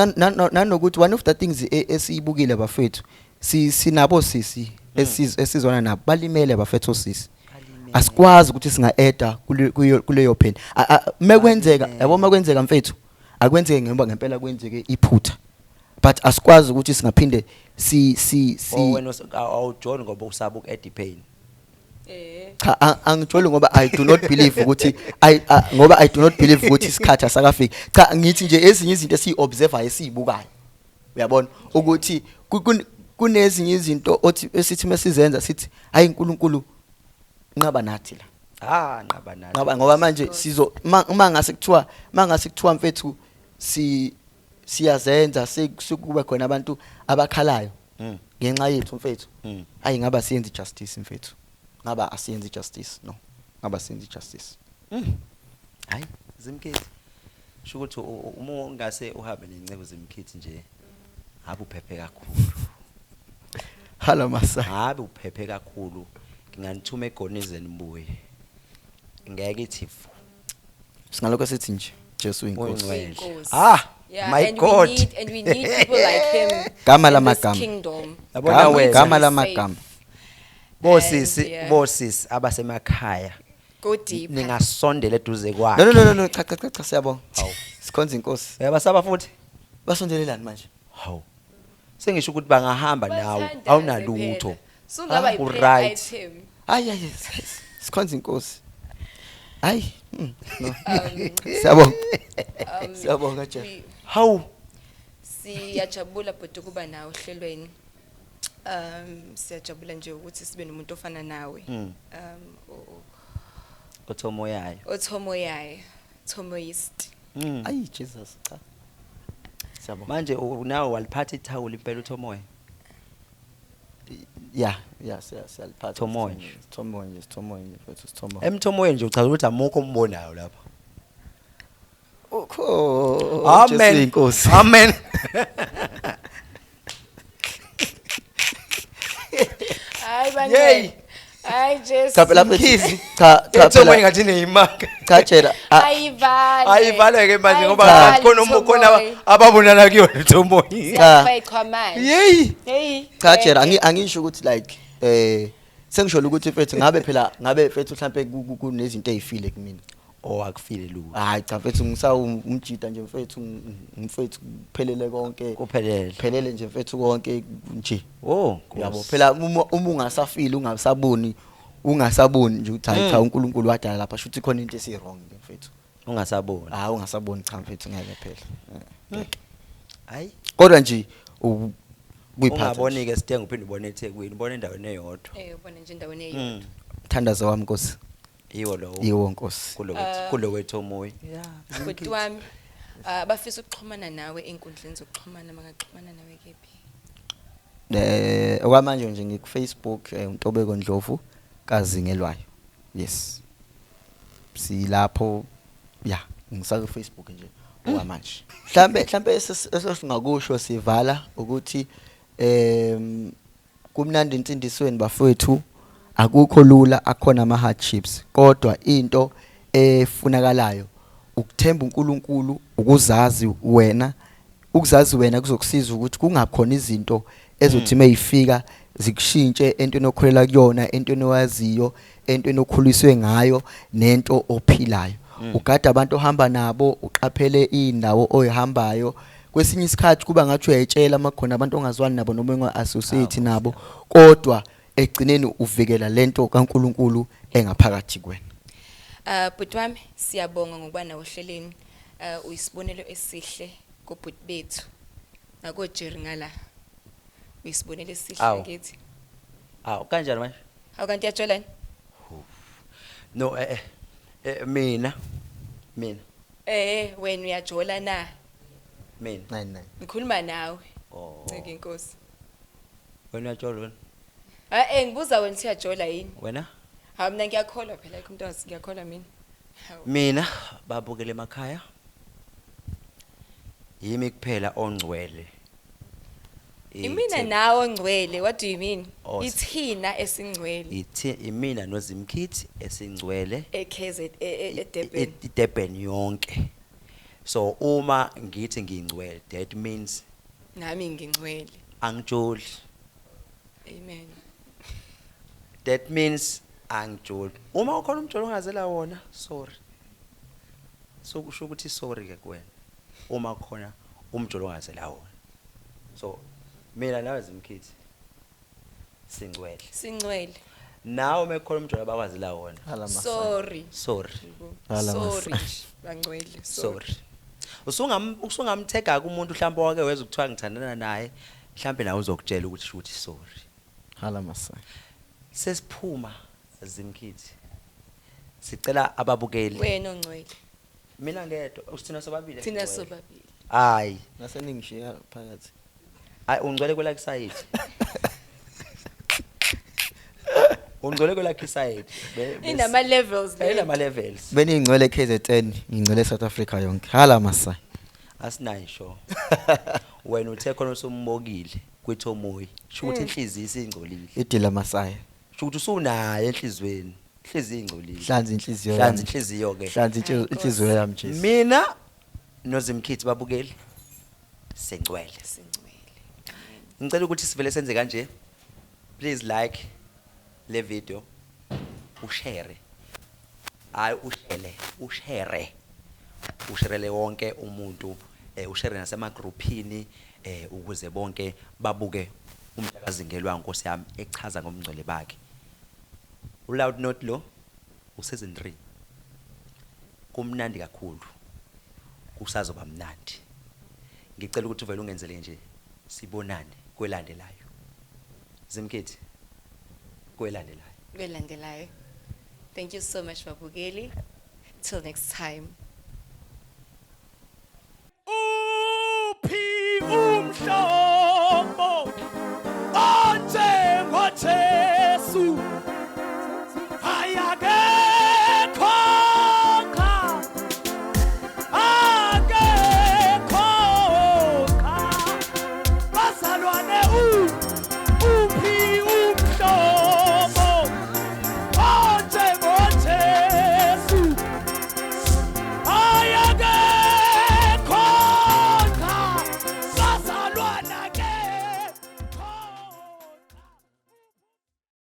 nanokuthi one of the things esiyibukile bafethu, si sinabo sisi esizwana nabo, balimele bafethu osisi. Asikwazi ukuthi singa-eda kuleyo pain. Mekwenzeka, yabo, makwenzeka mfethu, akwenzeke ngoba ngempela kwenzeke iphutha, but asikwazi ukuthi singaphinde si si si Oh, wena awujoli ngoba usaba uku-add pain. Cha, angijoli ngoba I do not believe ukuthi I ngoba I do not believe ukuthi isikhathi asakafiki. Cha, ngithi nje ezinye izinto esiyi-observayo, esiyibukayo, uyabona ukuthi kunezinye izinto othi esithi mesizenza sithi, hayi, uNkulunkulu nqaba nathi la. Ah, nqaba nathi. Ngoba manje sizo uma ngase kuthiwa mfethu si siyazenza, sekube khona abantu abakhalayo ngenxa yethu mfethu, ayi, ngaba siyenza justice mfethu, ngaba asiyenzi justice, no, ngaba siyenzi justice. Hayi Zimkhithi, sho ukuthi uma ungase uhambe nenceku Zimkhithi nje, ngabe uphephe kakhulu. Hala masa. Ngabe uphephe kakhulu, nginganithuma egonizeni nibuye, ngeke ithi vu. Singalokho sithi nje Jesu inkosi. Uyingcwele. Inkosi. Ah, Yeah, my and God. we need people like him Gama in this lamagama. kingdom. Yabona wena. Gama Safe. lamagama. Bosisi, And, yeah. bosisi abasemakhaya, Go deep. ningasondela eduze kwakhe. No, no, no, no, cha, cha, cha, cha, siyabonga. Hawu. Sikhonza inkosi. Uyabasaba futhi? Basondelelani manje? Hawu, sengisho ukuthi bangahamba nawe, Bathandaze awunalutho. phela. Sungaba Ah, yi-prayer u-right. item. Hayi, hayi, sikhonza inkosi. Hayi, no, siyabonga, siyabonga Jeff. Hawu. Siyajabula bhuti ukuba nawe ohlelweni. Siyajabula nje ukuthi sibe nomuntu ofana nawe. Othomoyayo. Othomoyayo, thomoyist. Ayi Jesus, cha, siyabonga. Manje nawe waliphatha ithawula impela uthomoya? Ya, siyaliphatha. Thomoya. Thomoya nje, sithomoya nje mfethu, sithomoya. Emthomoyeni nje uchaza ukuthi amukho umbonayo lapha. Ukho. Amen. Jesu inkosi. Amen. Hayi Yey. bangcwele. Hayi Jesu. Cha phela Mkhizi. cha cha Ithomoyi phela ngathi neyimanga. cha tshela Ayivale. Ayivaleke manje ngoba Ayivale khona khona Thomoyi. ababonana kuyona ithomoyi. Cha. Siyaqhwechwa manje. Yeyi. Hey. Cha tshela angisho ukuthi like sengisholo ukuthi mfethu ngabe phela ngabe mfethu mhlambe kunezinto ezifile kumina. Oh, akufile lutho. Hayi cha mfethu, ngisawu umjida nje mfethu, mfethu kuphelele konke. Kuphelele. Phelele nje mfethu konke nje. Oh, Yabo phela uma ungasafili, ungasaboni nje ukuthi hayi cha, uNkulunkulu wadala lapha, shuthi khona into esi wrong nje mfethu. Ungasaboni. Hayi, ungasaboni, cha mfethu, ngeke phela. Hayi. Kodwa nje kuyiphatha. Ungaboni ke sitenga uphinde ubone eThekwini, ubone endaweni eyodwa. Eh, ubona nje endaweni eyodwa. Thandazo wami Nkosi. Yiwo lowo. Yiwo Nkosi. Kulo kulo wethomoyi. Yeah. Bhuti wami, bafisa ukuxhumana nawe enkundleni zokuxhumana, bangaxhumana nawe kephi? Okwamanje nje ngiku Facebook, uNtobeko Ndlovu kaZingelwayo. Yes. Silapho, yeah, ngisaka Facebook nje okwamanje. Mhlambe esesingakusho sivala ukuthi kumnandi insindisweni bafowethu, akukho lula, akhona ama hardships, kodwa into efunakalayo ukuthemba uNkulunkulu, ukuzazi wena. Ukuzazi wena kuzokusiza ukuthi kungakhona izinto ezothi mayifika zikushintshe entweni okholela kuyona, entweni owaziyo, entweni okhuliswe ngayo, nento ophilayo. Ugada abantu ohamba nabo, uqaphele indawo oyihambayo. Kwesinye isikhathi kuba ngathi uyayitshela makhona abantu ongazwani nabo noma unga-associate nabo, kodwa egcineni uvikela lento kaNkuluNkulu engaphakathi kuwena. Bhuti wami, siyabonga ngokuba nawe ohlelweni. Uyisibonelo esihle kubhuti bethu. Nako Jerry ngala. Uyisibonelo esihle Awu. kithi. Awu, kanjani manje? Awu, kanti uyatshelani? No, mina mina Wena uyajola na? Mina. 99. Ngikhuluma nawe. Oh. Nceke inkosi. Wena uyajola wena? Ngibuza wena, uyajola yini? Wena? Ha, mina ngiyakholwa phela, ayikho umuntu owazi, ngiyakholwa mina. Hawu. Mina babukele emakhaya. Yimi kuphela ongcwele. Imina nawe ongcwele, what do you mean? Oh, Ithina esingcwele. Ithi imina noZimkhithi esingcwele. eKZ, eDurban. iDurban yonke. So uma ngithi ngingcwele, that means Nami ngingcwele. Angijoli. Amen. That means angijoli. Uma ukhona umjolo ongazela wona, sorry. So kusho ukuthi sorry ke kuwena. Uma khona umjolo ongazela wona. So mina nawe Zimkhithi singcwele. Singcwele. Nawe mekhona umjolo abakwazela wona. Hala masaya. Sorry. Sorry. Hala Sorry. masaya. Bangcwele. Sorry. Sorry. Usungamthega kumuntu mhlawumbe wake wezwa kuthiwa ngithandana naye, mhlawumbe nawe uzokutshela ukuthi shuthi sorry. Hala masaya. Sesiphuma Zimkhithi. Sicela ababukeli. Wena ongcwele. Mina ngedwa, usithina sobabili. Thina singcwele. sobabili. Hayi. Ngaseningishiya phakathi. Hayi, ungcwele kwelakhe side. Ungcwele kwelakhe side. Inama levels le. Inama levels. Beningcwele KZN, ngingcwele South Africa yonke. Hala masaya. Asinayo sure. Wena uthe khona usumbokile kwithomoyi. Sho ukuthi inhliziyo isingcolile. Idila masaya. Sho ukuthi usunayo enhlizweni. Inhliziyo ingcolile. Hlanza inhliziyo Hlanza yami. inhliziyo ke. Hlanza inhliziyo yami Jesu. Mina noZimkhithi babukeli singcwele. Singcwele. Ngicela ukuthi sivele senze kanje. Please like le video. Ushare. Hayi ushele, ushare. Usharele wonke umuntu, ushare nasemagroupini, ukuze bonke babuke umntakazingelwa Nkosi yami echaza ngomngcwele bakhe. Uloud Note lo useason 3. Kumnandi kakhulu. Kusazoba mnandi. Ngicela ukuthi uvele ungenzele nje sibonane kwelandelayo. Zimkhithi kwelandelayo. Kwelandelayo. Thank you so much babukeli. Till next time.